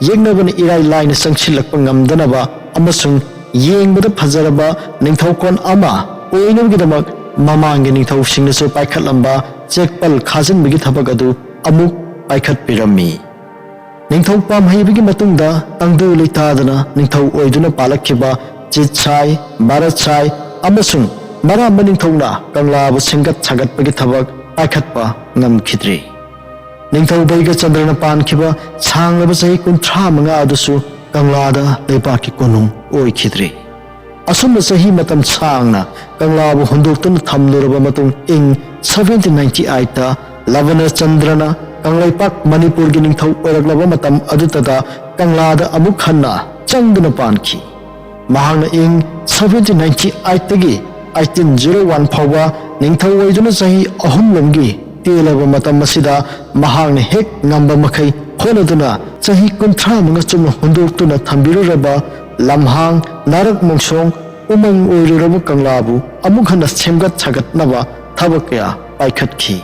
ꯌꯦꯛꯅꯕꯅ ꯏꯔꯥꯏ ꯂꯥꯏꯅ ꯆꯪꯁꯤꯜꯂꯛꯄ ꯉꯝꯗꯅꯕ ꯑꯃꯁꯨꯡ ꯌꯦꯡꯕꯗ ꯐꯖꯔꯕ ꯅꯤꯡꯊꯧꯀꯣꯟ ꯑꯃ ꯑꯣꯏꯅꯕꯒꯤꯗꯃꯛ ꯃꯃꯥꯡꯒꯤ ꯅꯤꯡꯊꯧꯁꯤꯡꯅꯁꯨ ꯄꯥꯏꯈꯠꯂꯝꯕ ꯆꯦꯛꯄꯜ ꯈꯥꯖꯤꯟꯕꯒꯤ ꯊꯕꯛ ꯑꯗꯨ ꯑꯃꯨꯛ ꯄꯥꯏꯈꯠꯄꯤꯔꯝꯃꯤ꯫ ꯅꯤꯡꯊꯧ ꯄꯥꯝꯍꯩꯕꯒꯤ ꯃꯇꯨꯡꯗ ꯇꯪꯗꯨ ꯂꯩꯇꯥꯗꯅ ꯅꯤꯡꯊꯧ ꯑꯣꯏꯗꯨꯅ ꯄꯥꯜꯂꯛꯈꯤꯕ ꯆꯤꯠꯁꯥꯏ, ꯚꯥꯔꯠꯁꯥꯏ ꯑꯃꯁꯨꯡ ꯃꯔꯥꯝꯕ ꯅꯤꯡꯊꯧꯅ ꯀꯪꯂꯥꯕꯨ ꯁꯦꯝꯒꯠ ꯁꯥꯒꯠꯄꯒꯤ ꯊꯕꯛ ꯄꯥꯏꯈꯠꯄ ꯉꯝꯈꯤꯗ꯭ꯔꯤ꯫ ꯅꯤꯡꯊꯧ ꯕꯩꯒꯆꯟꯗ꯭ꯔꯅ ꯄꯥꯟꯈꯤꯕ ꯁꯥꯡꯂꯕ ꯆꯍꯤ ꯀꯨꯟꯊ꯭ꯔꯥ ꯃꯉꯥ ꯑꯗꯨꯁꯨ ꯀꯪꯂꯥꯗ ꯂꯩꯕꯥꯛꯀꯤ ꯀꯣꯅꯨꯡ ꯑꯣꯏꯈꯤꯗ꯭ꯔꯤ꯫ ꯑꯁꯨꯝꯅ ꯆꯍꯤ ꯃꯇꯝ ꯁꯥꯡꯅ ꯀꯪꯂꯥꯕꯨ ꯍꯨꯟꯗꯣꯛꯇꯨꯅ ꯊꯝꯂꯨꯔꯕ ꯃꯇꯨꯡ, ꯏꯪ ꯁꯕꯦꯟꯇꯤꯟ ꯅꯥꯏꯟꯇꯤ ꯑꯩꯠꯇ ꯂꯕꯅꯆꯟꯗ꯭ꯔꯅ ꯀꯪꯂꯩꯄꯥꯛ ꯃꯅꯤꯄꯨꯔꯒꯤ ꯅꯤꯡꯊꯧ ꯑꯣꯏꯔꯛꯂꯕ ꯃꯇꯝ ꯑꯗꯨꯗ ꯀꯪꯂꯥꯗ ꯑꯃꯨꯛ ꯍꯟꯅ ꯆꯪꯗꯨꯅ ꯄꯥꯟꯈꯤ꯫ ꯃꯍꯥꯛꯅ ꯏꯪ ꯁꯕꯦꯟꯇꯤꯟ ꯅꯥꯏꯟꯇꯤ ꯑꯩꯠꯇꯒꯤ ꯑꯩꯠꯇꯤꯟ ꯖꯤꯔꯣ ꯋꯥꯟ ꯐꯥꯎꯕ ꯅꯤꯡꯊꯧ ꯑꯣꯏꯗꯨꯅ ꯆꯍꯤ ꯑꯍꯨꯝꯂꯣꯝꯒꯤ ꯇꯦꯜꯂꯕ ꯃꯇꯝ ꯑꯁꯤꯗ ꯃꯍꯥꯛꯅ ꯍꯦꯛ ꯉꯝꯕ ꯃꯈꯩ ꯍꯣꯠꯅꯗꯨꯅ ꯆꯍꯤ ꯀꯨꯟꯊ꯭ꯔꯥ ꯃꯉꯥ ꯆꯨꯞꯅ ꯍꯨꯟꯗꯣꯛꯇꯨꯅ ꯊꯝꯕꯤꯔꯨꯔꯕ ꯂꯝꯍꯥꯡ, ꯅꯥꯔꯛ ꯃꯣꯡꯁꯣꯡ, ꯎꯃꯪ ꯑꯣꯏꯔꯨꯔꯕ ꯀꯪꯂꯥꯕꯨ ꯑꯃꯨꯛ ꯍꯟꯅ ꯁꯦꯝꯒꯠ ꯁꯥꯒꯠꯅꯕ ꯊꯕꯛ ꯀꯌꯥ ꯄꯥꯏꯈꯠꯈꯤ꯫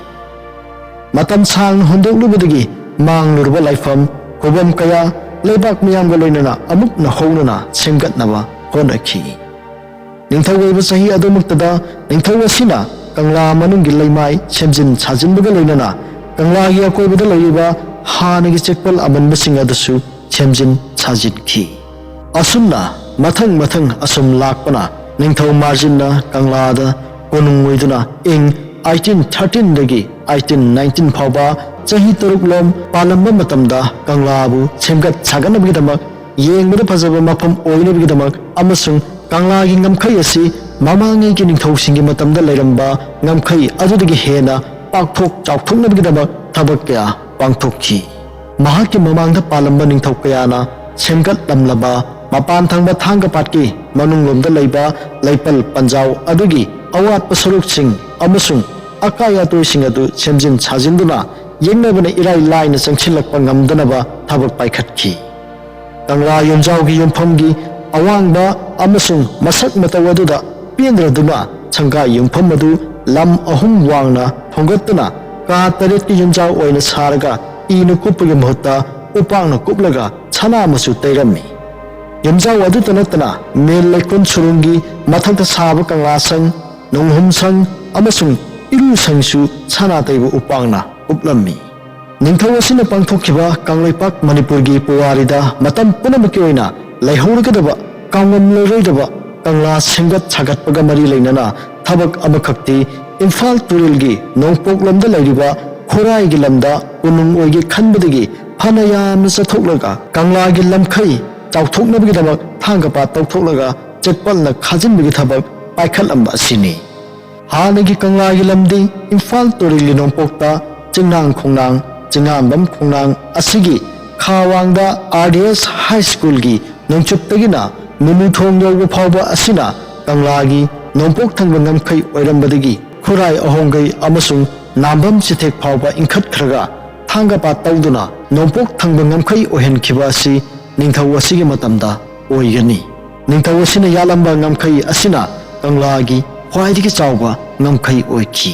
ꯃꯇꯝ ꯁꯥꯡꯅ ꯍꯨꯟꯗꯣꯛꯂꯨꯕꯗꯒꯤ ꯃꯥꯡꯂꯨꯔꯕ ꯂꯥꯏꯐꯝ, ꯈꯨꯕꯝ ꯀꯌꯥ, ꯂꯩꯕꯥꯛ ꯃꯤꯌꯥꯝꯒ ꯂꯣꯏꯅꯅ ꯑꯃꯨꯛ ꯅꯧꯍꯧꯅꯅ ꯁꯦꯝꯒꯠꯅꯕ ꯍꯣꯠꯅꯈꯤ꯫ ꯅꯤꯡꯊꯧ ꯑꯣꯏꯕ ꯆꯍꯤ ꯑꯗꯨꯃꯛꯇꯗ ꯅꯤꯡꯊꯧ ꯑꯁꯤꯅ ꯀꯪꯂꯥ ꯃꯅꯨꯡꯒꯤ ꯂꯩꯃꯥꯏ ꯁꯦꯝꯖꯤꯟ ꯁꯥꯖꯤꯟꯕꯒ ꯂꯣꯏꯅꯅ ꯀꯪꯂꯥꯒꯤ ꯑꯀꯣꯏꯕꯗ ꯂꯩꯔꯤꯕ ꯍꯥꯟꯅꯒꯤ ꯆꯦꯛꯄꯜ ꯑꯃꯟꯕꯁꯤꯡ ꯑꯗꯨꯁꯨ ꯁꯦꯝꯖꯤꯟ ꯁꯥꯖꯤꯟꯈꯤ꯫ ꯑꯁꯨꯝꯅ ꯃꯊꯪ ꯃꯊꯪ ꯑꯁꯨꯝ ꯂꯥꯛꯄꯅ ꯅꯤꯡꯊꯧ ꯃꯥꯔꯖꯤꯟꯅ ꯀꯪꯂꯥꯗ ꯀꯣꯅꯨꯡ ꯑꯣꯏꯗꯨꯅ ꯏꯪ ꯑꯩꯠꯇꯤꯟ ꯊꯥꯔꯇꯤꯟꯗꯒꯤ ꯑꯩꯠꯇꯤꯟ ꯅꯥꯏꯟꯇꯤꯟ ꯐꯥꯎꯕ ꯆꯍꯤ ꯇꯔꯨꯛꯂꯣꯝ ꯄꯥꯜꯂꯝꯕ ꯃꯇꯝꯗ ꯀꯪꯂꯥꯕꯨ ꯁꯦꯝꯒꯠ ꯁꯥꯒꯠꯅꯕꯒꯤꯗꯃꯛ, ꯌꯦꯡꯕꯗ ꯐꯖꯕ ꯃꯐꯝ ꯑꯣꯏꯅꯕꯒꯤꯗꯃꯛ ꯑꯃꯁꯨꯡ ꯀꯪꯂꯥꯒꯤ ꯉꯝꯈꯩ ꯑꯁꯤ ꯃꯃꯥꯡꯉꯩꯒꯤ ꯅꯤꯡꯊꯧꯁꯤꯡꯒꯤ ꯃꯇꯝꯗ ꯂꯩꯔꯝꯕ ꯉꯝꯈꯩ ꯑꯗꯨꯗꯒꯤ ꯍꯦꯟꯅ ꯄꯥꯛꯊꯣꯛ ꯆꯥꯎꯊꯣꯛꯅꯕꯒꯤꯗꯃꯛ ꯊꯕꯛ ꯀꯌꯥ ꯄꯥꯡꯊꯣꯛꯈꯤ꯫ ꯃꯍꯥꯛꯀꯤ ꯃꯃꯥꯡꯗ ꯄꯥꯜꯂꯝꯕ ꯅꯤꯡꯊꯧ ꯀꯌꯥꯅ ꯁꯦꯝꯒꯠꯂꯝꯂꯕ ꯃꯄꯥꯟ ꯊꯪꯕ ꯊꯥꯡꯒ ꯄꯥꯠꯀꯤ ꯃꯅꯨꯡꯂꯣꯝꯗ ꯂꯩꯕ ꯂꯩꯄꯜ ꯄꯟꯖꯥꯎ ꯑꯗꯨꯒꯤ ꯑꯋꯥꯠꯄ ꯁꯔꯨꯛꯁꯤꯡ ꯑꯃꯁꯨꯡ ꯑꯀꯥꯏ ꯑꯇꯣꯏꯁꯤꯡ ꯑꯗꯨ ꯁꯦꯝꯖꯤꯟ ꯁꯥꯖꯤꯟꯗꯨꯅ ꯌꯦꯛꯅꯕꯅ ꯏꯔꯥꯏ ꯂꯥꯏꯅ ꯆꯪꯁꯤꯜꯂꯛꯄ ꯉꯝꯗꯅꯕ ꯊꯕꯛ ꯄꯥꯏꯈꯠꯈꯤ꯫ ꯀꯪꯂꯥ ꯌꯨꯝꯖꯥꯎꯒꯤ ꯌꯨꯝꯐꯝꯒꯤ ꯑꯋꯥꯡꯕ ꯑꯃꯁꯨꯡ ꯃꯁꯛ ꯃꯇꯧ ꯑꯗꯨꯗ ꯄꯦꯟꯗ꯭ꯔꯗꯨꯅ ꯁꯪꯒꯥꯏ ꯌꯨꯝꯐꯝ ꯑꯗꯨ ꯂꯝ ꯑꯍꯨꯝ ꯋꯥꯡꯅ ꯊꯣꯡꯒꯠꯇꯨꯅ ꯀꯥ ꯇꯔꯦꯠꯀꯤ ꯌꯨꯝꯖꯥꯎ ꯑꯣꯏꯅ ꯁꯥꯔꯒ ꯏꯅ ꯀꯨꯞꯄꯒꯤ ꯃꯍꯨꯠꯇ ꯎꯄꯥꯛꯅ ꯀꯨꯞꯂꯒ ꯁꯅꯥ ꯃꯆꯨ ꯇꯩꯔꯝꯃꯤ꯫ ꯌꯨꯝꯖꯥꯎ ꯑꯗꯨꯇ ꯅꯠꯇꯅ ꯃꯦꯜ ꯂꯩꯀꯣꯜ ꯁꯨꯔꯨꯡꯒꯤ ꯃꯊꯛꯇ ꯁꯥꯕ ꯀꯪꯂꯥ ꯁꯪ, ꯅꯣꯡꯍꯨꯝ ꯁꯪ ꯑꯃꯁꯨꯡ ꯏꯔꯨ ꯁꯪꯁꯨ ꯁꯅꯥ ꯇꯩꯕ ꯎꯄꯥꯛꯅ ꯀꯨꯞꯂꯝꯃꯤ꯫ ꯅꯤꯡꯊꯧ ꯑꯁꯤꯅ ꯄꯥꯡꯊꯣꯛꯈꯤꯕ ꯀꯪꯂꯩꯄꯥꯛ ꯃꯅꯤꯄꯨꯔꯒꯤ ꯄꯨꯋꯥꯔꯤꯗ ꯃꯇꯝ ꯄꯨꯝꯅꯃꯛꯀꯤ ꯑꯣꯏꯅ ꯂꯩꯍꯧꯔꯒꯗꯕ, ꯀꯥꯎꯉꯝꯂꯔꯣꯏꯗꯕ ꯀꯪꯂꯥ ꯁꯦꯝꯒꯠ ꯁꯥꯒꯠꯄꯒ ꯃꯔꯤ ꯂꯩꯅꯅ ꯊꯕꯛ ꯑꯃꯈꯛꯇꯤ ꯏꯝꯐꯥꯜ ꯇꯨꯔꯦꯜꯒꯤ ꯅꯣꯡꯄꯣꯛꯂꯣꯝꯗ ꯂꯩꯔꯤꯕ ꯈꯨꯔꯥꯏꯒꯤ ꯂꯝꯗ ꯀꯣꯅꯨꯡ ꯑꯣꯏꯒꯦ ꯈꯟꯕꯗꯒꯤ ꯐꯅ ꯌꯥꯝꯅ ꯆꯠꯊꯣꯛꯂꯒ ꯀꯪꯂꯥꯒꯤ ꯂꯝꯈꯩ ꯆꯥꯎꯊꯣꯛꯅꯕꯒꯤꯗꯃꯛ ꯊꯥꯡꯒ ꯄꯥꯠ ꯇꯧꯊꯣꯛꯂꯒ ꯆꯦꯛꯄꯜꯅ ꯈꯥꯖꯤꯟꯕꯒꯤ ꯊꯕꯛ ꯄꯥꯏꯈꯠꯂꯝꯕ ꯑꯁꯤꯅꯤ꯫ ꯍꯥꯟꯅꯒꯤ ꯀꯪꯂꯥꯒꯤ ꯂꯝꯗꯤ ꯏꯝꯐꯥꯜ ꯇꯨꯔꯦꯜꯒꯤ ꯅꯣꯡꯄꯣꯛꯇ ꯆꯤꯡꯅꯥꯡ ꯈꯣꯡꯅꯥꯡ, ꯆꯤꯡꯉꯥꯝꯕꯝ ꯈꯣꯡꯅꯥꯡ ꯑꯁꯤꯒꯤ ꯈꯥ ꯋꯥꯡꯗ ꯑꯥꯔ ꯗꯤ ꯑꯦꯁ ꯍꯥꯏ ꯁ꯭ꯀꯨꯜꯒꯤ ꯅꯣꯡꯆꯨꯞꯇꯒꯤꯅ ꯃꯨꯂꯨꯊꯣꯡ ꯌꯧꯕ ꯐꯥꯎꯕ ꯑꯁꯤꯅ ꯀꯪꯂꯥꯒꯤ ꯅꯣꯡꯄꯣꯛ ꯊꯪꯕ ꯉꯝꯈꯩ ꯑꯣꯏꯔꯝꯕꯗꯒꯤ ꯈꯨꯔꯥꯏ ꯑꯍꯣꯡꯒꯩ ꯑꯃꯁꯨꯡ ꯅꯥꯝꯕꯝ ꯆꯤꯊꯦꯛ ꯐꯥꯎꯕ ꯏꯟꯈꯠꯈ꯭ꯔꯒ ꯊꯥꯡꯒ ꯄꯥꯠ ꯇꯧꯗꯨꯅ ꯅꯣꯡꯄꯣꯛ ꯊꯪꯕ ꯉꯝꯈꯩ ꯑꯣꯏꯍꯟꯈꯤꯕ ꯑꯁꯤ ꯅꯤꯡꯊꯧ ꯑꯁꯤꯒꯤ ꯃꯇꯝꯗ ꯑꯣꯏꯒꯅꯤ꯫ ꯅꯤꯡꯊꯧ ꯑꯁꯤꯅ ꯌꯥꯠꯂꯝꯕ ꯉꯝꯈꯩ ꯑꯁꯤꯅ ꯀꯪꯂꯥꯒꯤ ꯈ꯭ꯋꯥꯏꯗꯒꯤ ꯆꯥꯎꯕ ꯉꯝꯈꯩ ꯑꯣꯏꯈꯤ꯫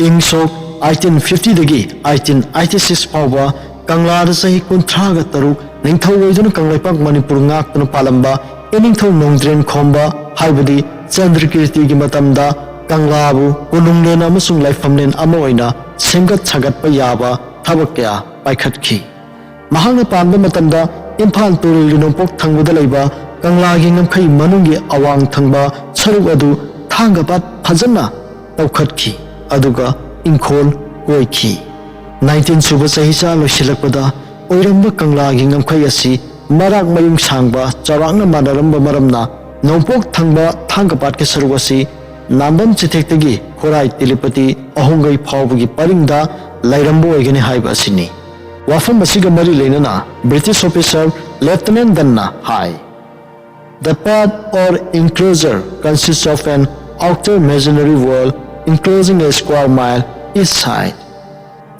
ꯏꯪ ꯁꯣꯛ ꯑꯩꯠꯇꯤꯟ ꯐꯤꯐꯇꯤꯗꯒꯤ ꯑꯩꯠꯇꯤꯟ ꯑꯩꯠꯇꯤ ꯁꯤꯛꯁ ꯐꯥꯎꯕ ꯀꯪꯂꯥꯗ ꯆꯍꯤ ꯀꯨꯟꯊ꯭ꯔꯥꯒ ꯇꯔꯨꯛ ꯅꯤꯡꯊꯧ ꯑꯣꯏꯗꯨꯅ ꯀꯪꯂꯩꯄꯥꯛ ꯃꯅꯤꯄꯨꯔ ꯉꯥꯛꯇꯨꯅ ꯄꯥꯜꯂꯝꯕ ꯏꯅꯤꯡꯊꯧ ꯅꯣꯡꯗ꯭ꯔꯦꯟ ꯈꯣꯝꯕ, ꯍꯥꯏꯕꯗꯤ ꯆꯟꯗ꯭ꯔꯀꯤꯔꯇꯤꯒꯤ ꯃꯇꯝꯗ ꯀꯪꯂꯥꯕꯨ ꯀꯣꯅꯨꯡꯂꯦꯟ ꯑꯃꯁꯨꯡ ꯂꯥꯏꯐꯝꯂꯦꯟ ꯑꯃ ꯑꯣꯏꯅ ꯁꯦꯝꯒꯠ ꯁꯥꯒꯠꯄ ꯌꯥꯕ ꯊꯕꯛ ꯀꯌꯥ ꯄꯥꯏꯈꯠꯈꯤ꯫ ꯃꯍꯥꯛꯅ ꯄꯥꯟꯕ ꯃꯇꯝꯗ ꯏꯝꯐꯥꯜ ꯇꯨꯔꯦꯜꯒꯤ ꯅꯣꯡꯄꯣꯛ ꯊꯪꯕꯗ ꯂꯩꯕ ꯀꯪꯂꯥꯒꯤ ꯉꯝꯈꯩ ꯃꯅꯨꯡꯒꯤ ꯑꯋꯥꯡ ꯊꯪꯕ ꯁꯔꯨꯛ ꯑꯗꯨ ꯊꯥꯡꯒ ꯄꯥꯠ ꯐꯖꯅ ꯇꯧꯈꯠꯈꯤ, ꯑꯗꯨꯒ ꯏꯪꯈꯣꯜ ꯀꯣꯏꯈꯤ꯫ ꯅꯥꯏꯟꯇꯤꯟ ꯁꯨꯕ ꯆꯍꯤꯆꯥ ꯂꯣꯏꯁꯤꯜꯂꯛꯄꯗ ꯑꯣꯏꯔꯝꯕ ꯀꯪꯂꯥꯒꯤ ꯉꯝꯈꯩ ꯑꯁꯤ ꯃꯔꯥꯛ ꯃꯌꯨꯡ ꯁꯥꯡꯕ ꯆꯥꯎꯔꯥꯛꯅ ꯃꯥꯟꯅꯔꯝꯕ ꯃꯔꯝꯅ ꯅꯣꯡꯄꯣꯛ ꯊꯪꯕ ꯊꯥꯡꯒ ꯄꯥꯠꯀꯤ ꯁꯔꯨꯛ ꯑꯁꯤ ꯅꯥꯝꯕꯝ ꯆꯤꯊꯦꯛꯇꯒꯤ ꯈꯣꯔꯥꯏ ꯇꯤꯂꯤꯄꯇꯤ ꯑꯍꯣꯡꯒꯩ ꯐꯥꯎꯕꯒꯤ ꯄꯔꯤꯡꯗ ꯂꯩꯔꯝꯕ ꯑꯣꯏꯒꯅꯤ ꯍꯥꯏꯕ ꯑꯁꯤꯅꯤ꯫ ꯋꯥꯐꯝ ꯑꯁꯤꯒ ꯃꯔꯤ ꯂꯩꯅꯅ ꯕ꯭ꯔꯤꯇꯤꯁ ꯑꯣꯐꯤꯁꯥꯔ ꯂꯦꯐꯇꯤꯅꯦꯟ ꯗꯟꯅ ꯍꯥꯏ, "The path or enclosure consists of an outer imaginary wall enclosing a square mile each side."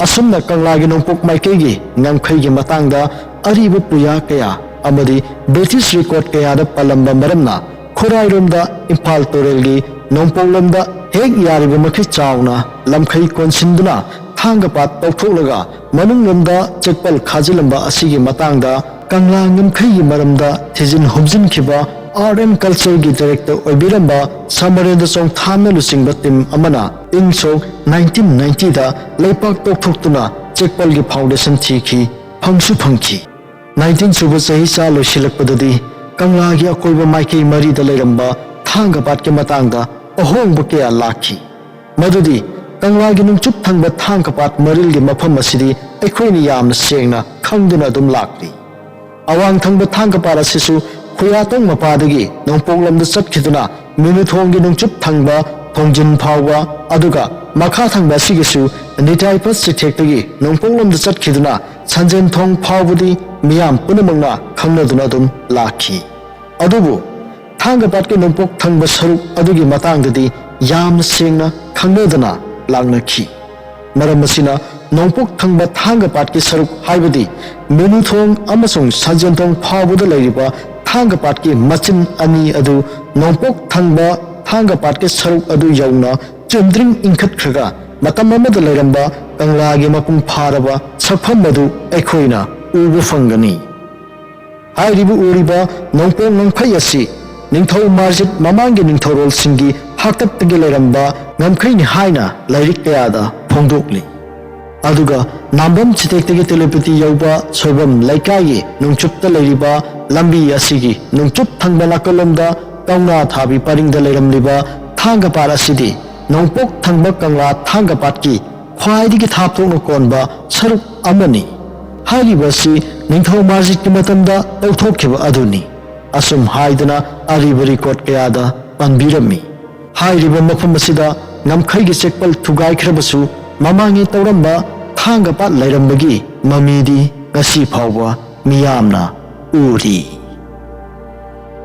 ꯑꯁꯨꯝꯅ ꯀꯪꯂꯥꯒꯤ ꯅꯣꯡꯄꯣꯛ ꯃꯥꯏꯀꯩꯒꯤ ꯉꯝꯈꯩꯒꯤ ꯃꯇꯥꯡꯗ ꯑꯔꯤꯕ ꯄꯨꯌꯥ ꯀꯌꯥ ꯑꯃꯗꯤ ꯕ꯭ꯔꯤꯇꯤꯁ ꯔꯦꯀꯣꯔꯗ ꯀꯌꯥꯗ ꯄꯜꯂꯝꯕ ꯃꯔꯝꯅ, ꯈꯨꯔꯥꯏꯔꯣꯝꯗ ꯏꯝꯐꯥꯜ ꯇꯨꯔꯦꯜꯒꯤ ꯅꯣꯡꯄꯣꯛꯂꯣꯝꯗ ꯍꯦꯛ ꯌꯥꯔꯤꯕ ꯃꯈꯩ ꯆꯥꯎꯅ ꯂꯝꯈꯩ ꯀꯣꯟꯁꯤꯟꯗꯨꯅ ꯊꯥꯡꯒ ꯄꯥꯠ ꯇꯧꯊꯣꯛꯂꯒ ꯃꯅꯨꯡꯂꯣꯝꯗ ꯆꯦꯛꯄꯜ ꯈꯥꯖꯤꯜꯂꯝꯕ ꯑꯁꯤꯒꯤ ꯃꯇꯥꯡꯗ ꯀꯪꯂꯥ ꯉꯝꯈꯩꯒꯤ ꯃꯔꯝꯗ ꯊꯤꯖꯤꯟ ꯍꯨꯝꯖꯤꯟꯈꯤꯕ ꯑꯥꯔꯠ ꯑꯦꯟ ꯀꯜꯆꯔꯒꯤ ꯗꯥꯏꯔꯦꯛꯇꯔ ꯑꯣꯏꯕꯤꯔꯝꯕ ꯁꯃꯔꯦꯟꯗ꯭ꯔ ꯆꯣꯡꯊꯥꯝꯅ ꯂꯨꯆꯤꯡꯕ ꯇꯤꯝ ꯑꯃꯅ ꯏꯪ ꯁꯣꯛ ꯅꯥꯏꯟꯇꯤꯟ ꯅꯥꯏꯟꯇꯤꯗ ꯂꯩꯄꯥꯛ ꯇꯧꯊꯣꯛꯇꯨꯅ ꯆꯦꯛꯄꯜꯒꯤ ꯐꯥꯎꯟꯗꯦꯁꯟ ꯊꯤꯈꯤ, ꯐꯪꯁꯨ ꯐꯪꯈꯤ꯫ ꯅꯥꯏꯟꯇꯤꯟ ꯁꯨꯕ ꯆꯍꯤꯆꯥ ꯂꯣꯏꯁꯤꯜꯂꯛꯄꯗꯗꯤ ꯀꯪꯂꯥꯒꯤ ꯑꯀꯣꯏꯕ ꯃꯥꯏꯀꯩ ꯃꯔꯤꯗ ꯂꯩꯔꯝꯕ ꯊꯥꯡꯒ ꯄꯥꯠꯀꯤ ꯃꯇꯥꯡꯗ ꯑꯍꯣꯡꯕ ꯀꯌꯥ ꯂꯥꯛꯈꯤ꯫ ꯃꯗꯨꯗꯤ ꯀꯪꯂꯥꯒꯤ ꯅꯣꯡꯆꯨꯞ ꯊꯪꯕ ꯊꯥꯡꯒ ꯄꯥꯠ ꯃꯔꯤꯜꯒꯤ ꯃꯐꯝ ꯑꯁꯤꯗꯤ ꯑꯩꯈꯣꯏꯅ ꯌꯥꯝꯅ ꯁꯦꯡꯅ ꯈꯪꯗꯨꯅ ꯑꯗꯨꯝ ꯂꯥꯛꯂꯤ꯫ ꯑꯋꯥꯡ ꯊꯪꯕ ꯊꯥꯡꯒ ꯄꯥꯠ ꯑꯁꯤꯁꯨ ꯈꯨꯌꯥꯇꯣꯡ ꯃꯄꯥꯗꯒꯤ ꯅꯣꯡꯄꯣꯛꯂꯣꯝꯗ ꯆꯠꯈꯤꯗꯨꯅ ꯃꯤꯅꯨꯊꯣꯡꯒꯤ ꯅꯣꯡꯆꯨꯞ ꯊꯪꯕ ꯊꯣꯡꯖꯤꯟ ꯐꯥꯎꯕ, ꯑꯗꯨꯒ ꯃꯈꯥ ꯊꯪꯕ ꯑꯁꯤꯒꯤꯁꯨ ꯅꯤꯇꯥꯏꯄ ꯆꯤꯊꯦꯛꯇꯒꯤ ꯅꯣꯡꯄꯣꯛꯂꯣꯝꯗ ꯆꯠꯈꯤꯗꯨꯅ ꯁꯟꯖꯦꯟꯊꯣꯡ ꯐꯥꯎꯕꯗꯤ ꯃꯤꯌꯥꯝ ꯄꯨꯝꯅꯃꯛꯅ ꯈꯪꯅꯗꯨꯅ ꯑꯗꯨꯝ ꯂꯥꯛꯈꯤ꯫ ꯑꯗꯨꯕꯨ ꯊꯥꯡꯒ ꯄꯥꯠꯀꯤ ꯅꯣꯡꯄꯣꯛ ꯊꯪꯕ ꯁꯔꯨꯛ ꯑꯗꯨꯒꯤ ꯃꯇꯥꯡꯗꯗꯤ ꯌꯥꯝꯅ ꯁꯦꯡꯅ ꯈꯪꯅꯗꯅ ꯂꯥꯛꯅꯈꯤ꯫ ꯃꯔꯝ ꯑꯁꯤꯅ ꯅꯣꯡꯄꯣꯛ ꯊꯪꯕ ꯊꯥꯡꯒ ꯄꯥꯠꯀꯤ ꯁꯔꯨꯛ, ꯍꯥꯏꯕꯗꯤ ꯃꯤꯅꯨꯊꯣꯡ ꯑꯃꯁꯨꯡ ꯁꯟꯖꯦꯟꯊꯣꯡ ꯐꯥꯎꯕꯗ ꯂꯩꯔꯤꯕ ꯊꯥꯡꯒ ꯄꯥꯠꯀꯤ ꯃꯆꯤꯟ ꯑꯅꯤ ꯑꯗꯨ ꯅꯣꯡꯄꯣꯛ ꯊꯪꯕ ꯊꯥꯡꯒ ꯄꯥꯠꯀꯤ ꯁꯔꯨꯛ ꯑꯗꯨ ꯌꯧꯅ ꯆꯨꯝꯗ꯭ꯔꯤꯡ ꯏꯪꯈꯠꯈ꯭ꯔꯒ ꯃꯇꯝ ꯑꯃꯗ ꯂꯩꯔꯝꯕ ꯀꯪꯂꯥꯒꯤ ꯃꯄꯨꯡ ꯐꯥꯔꯕ ꯁꯛꯐꯝ ꯑꯗꯨ ꯑꯩꯈꯣꯏꯅ ꯎꯕ ꯐꯪꯒꯅꯤ꯫ ꯍꯥꯏꯔꯤꯕ ꯎꯔꯤꯕ ꯅꯣꯡꯄꯣꯛ ꯉꯝꯈꯩ ꯑꯁꯤ ꯅꯤꯡꯊꯧ ꯃꯥꯔꯖꯤꯠ ꯃꯃꯥꯡꯒꯤ ꯅꯤꯡꯊꯧꯔꯣꯜꯁꯤꯡꯒꯤ ꯍꯥꯛꯇꯛꯇꯒꯤ ꯂꯩꯔꯝꯕ ꯉꯝꯈꯩꯅꯤ ꯍꯥꯏꯅ ꯂꯥꯏꯔꯤꯛ ꯀꯌꯥꯗ ꯐꯣꯡꯗꯣꯛꯂꯤ꯫ ꯑꯗꯨꯒ ꯅꯥꯝꯕꯝ ꯆꯤꯇꯦꯛꯇꯒꯤ ꯇꯦꯂꯨꯄꯇꯤ ꯌꯧꯕ ꯁꯣꯏꯕꯝ ꯂꯩꯀꯥꯏꯒꯤ ꯅꯣꯡꯆꯨꯞꯇ ꯂꯩꯔꯤꯕ ꯂꯝꯕꯤ ꯑꯁꯤꯒꯤ ꯅꯣꯡꯆꯨꯞ ꯊꯪꯕ ꯅꯥꯀꯜꯂꯣꯝꯗ ꯀꯧꯅꯥ ꯊꯥꯕꯤ ꯄꯔꯤꯡꯗ ꯂꯩꯔꯝꯂꯤꯕ ꯊꯥꯡꯒ ꯄꯥꯠ ꯑꯁꯤꯗꯤ ꯅꯣꯡꯄꯣꯛ ꯊꯪꯕ ꯀꯪꯂꯥ ꯊꯥꯡꯒ ꯄꯥꯠꯀꯤ ꯈ꯭ꯋꯥꯏꯗꯒꯤ ꯊꯥꯞꯊꯣꯛꯅ ꯀꯣꯟꯕ ꯁꯔꯨꯛ ꯑꯃꯅꯤ꯫ ꯍꯥꯏꯔꯤꯕ ꯑꯁꯤ ꯅꯤꯡꯊꯧ ꯃꯥꯔꯖꯤꯠꯀꯤ ꯃꯇꯝꯗ ꯇꯧꯊꯣꯛꯈꯤꯕ ꯑꯗꯨꯅꯤ꯫ ꯑꯁꯨꯝ ꯍꯥꯏꯗꯅ ꯑꯔꯤꯕ ꯔꯦꯀꯣꯔꯗ ꯀꯌꯥꯗ ꯄꯟꯕꯤꯔꯝꯃꯤ꯫ ꯍꯥꯏꯔꯤꯕ ꯃꯐꯝ ꯑꯁꯤꯗ ꯉꯝꯈꯩꯒꯤ ꯆꯦꯛꯄꯜ ꯊꯨꯒꯥꯏꯈ꯭ꯔꯕꯁꯨ, ꯃꯃꯥꯡꯉꯩ ꯇꯧꯔꯝꯕ ꯊꯥꯡꯒ ꯄꯥꯠ ꯂꯩꯔꯝꯕꯒꯤ ꯃꯃꯤꯗꯤ ꯉꯁꯤ ꯐꯥꯎꯕ ꯃꯤꯌꯥꯝꯅ ꯎꯔꯤ꯫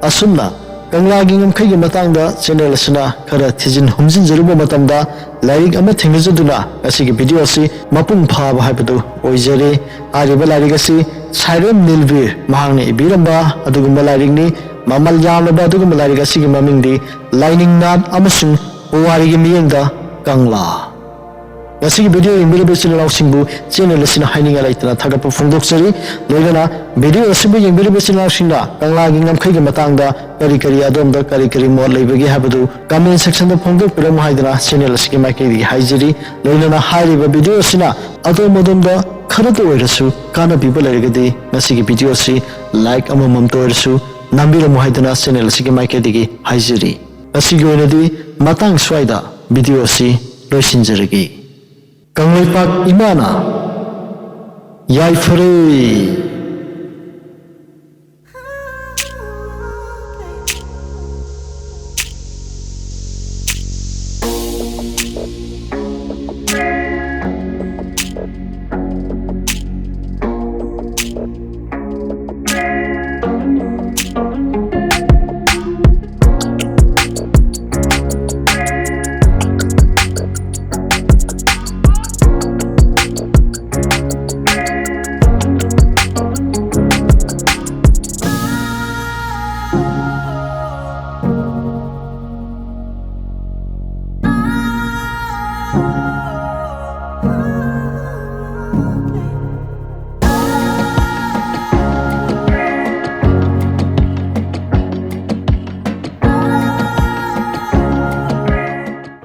ꯑꯁꯨꯝꯅ ꯀꯪꯂꯥꯒꯤ ꯉꯝꯈꯩꯒꯤ ꯃꯇꯥꯡꯗ ꯆꯦꯅꯦꯜ ꯑꯁꯤꯅ ꯈꯔ ꯊꯤꯖꯤꯟ ꯍꯨꯝꯖꯤꯟꯖꯔꯨꯕ ꯃꯇꯝꯗ, ꯂꯥꯏꯔꯤꯛ ꯑꯃ ꯊꯦꯡꯅꯖꯗꯨꯅ ꯉꯁꯤꯒꯤ ꯚꯤꯗꯤꯑꯣ ꯑꯁꯤ ꯃꯄꯨꯡ ꯐꯥꯕ ꯍꯥꯏꯕꯗꯨ ꯑꯣꯏꯖꯔꯦ꯫ ꯍꯥꯏꯔꯤꯕ ꯂꯥꯏꯔꯤꯛ ꯑꯁꯤ ꯁꯥꯏꯔꯦꯝ ꯅꯤꯜꯕꯤꯔ ꯃꯍꯥꯛꯅ ꯏꯕꯤꯔꯝꯕ ꯑꯗꯨꯒꯨꯝꯕ ꯂꯥꯏꯔꯤꯛꯅꯤ꯫ ꯃꯃꯜ ꯌꯥꯝꯂꯕ ꯑꯗꯨꯒꯨꯝꯕ ꯂꯥꯏꯔꯤꯛ ꯑꯁꯤꯒꯤ ꯃꯃꯤꯡꯗꯤ ꯂꯥꯏꯅꯤꯡ ꯅꯥꯠ ꯑꯃꯁꯨꯡ ꯄꯨꯋꯥꯔꯤꯒꯤ ꯃꯤꯠꯌꯦꯡꯗ ꯀꯪꯂꯥ꯫ ꯉꯁꯤꯒꯤ ꯚꯤꯗꯤꯑꯣ ꯌꯦꯡꯕꯤꯔꯤꯕ ꯏꯆꯤꯜ ꯏꯅꯥꯎꯁꯤꯡꯕꯨ ꯆꯦꯅꯦꯜ ꯑꯁꯤꯅ ꯍꯥꯏꯅꯤꯡꯉꯥꯏ ꯂꯩꯇꯅ ꯊꯥꯒꯠꯄ ꯐꯣꯡꯗꯣꯛꯆꯔꯤ꯫ ꯂꯣꯏꯅꯅ ꯚꯤꯗꯤꯑꯣ ꯑꯁꯤꯕꯨ ꯌꯦꯡꯕꯤꯔꯤꯕ ꯏꯆꯤꯜ ꯏꯅꯥꯎꯁꯤꯡꯅ ꯀꯪꯂꯥꯒꯤ ꯉꯝꯈꯩꯒꯤ ꯃꯇꯥꯡꯗ ꯀꯔꯤ ꯀꯔꯤ, ꯑꯗꯣꯝꯗ ꯀꯔꯤ ꯀꯔꯤ ꯃꯣꯠ ꯂꯩꯕꯒꯦ ꯍꯥꯏꯕꯗꯨ ꯀꯃꯦꯟ ꯁꯦꯛꯁꯟꯗ ꯐꯣꯡꯗꯣꯛꯄꯤꯔꯝꯃꯨ ꯍꯥꯏꯗꯅ ꯆꯦꯅꯦꯜ ꯑꯁꯤꯒꯤ ꯃꯥꯏꯀꯩꯗꯒꯤ ꯍꯥꯏꯖꯔꯤ꯫ ꯂꯣꯏꯅꯅ ꯍꯥꯏꯔꯤꯕ ꯚꯤꯗꯤꯑꯣ ꯑꯁꯤꯅ ꯑꯗꯣꯝ ꯑꯗꯣꯝꯗ ꯈꯔꯇ ꯑꯣꯏꯔꯁꯨ ꯀꯥꯟꯅꯕꯤꯕ ꯂꯩꯔꯒꯗꯤ ꯉꯁꯤꯒꯤ ꯚꯤꯗꯤꯑꯣ ꯑꯁꯤ ꯂꯥꯏꯛ ꯑꯃꯃꯝꯇ ꯑꯣꯏꯔꯁꯨ ꯅꯝꯕꯤꯔꯝꯃꯨ ꯍꯥꯏꯗꯅ ꯆꯦꯅꯦꯜ ꯑꯁꯤꯒꯤ ꯃꯥꯏꯀꯩꯗꯒꯤ ꯍꯥꯏꯖꯔꯤ꯫ ꯉꯁꯤꯒꯤ ꯑꯣꯏꯅꯗꯤ ꯃꯇꯥꯡ ꯁ꯭ꯋꯥꯏꯗ ꯚꯤꯗꯤꯑꯣ ꯑꯁꯤ ꯂꯣꯏꯁꯤꯟꯖꯔꯒꯦ꯫ ꯀꯪꯂꯩꯄꯥꯛ ꯏꯃꯥꯅ ꯌꯥꯏꯐꯔꯦ꯫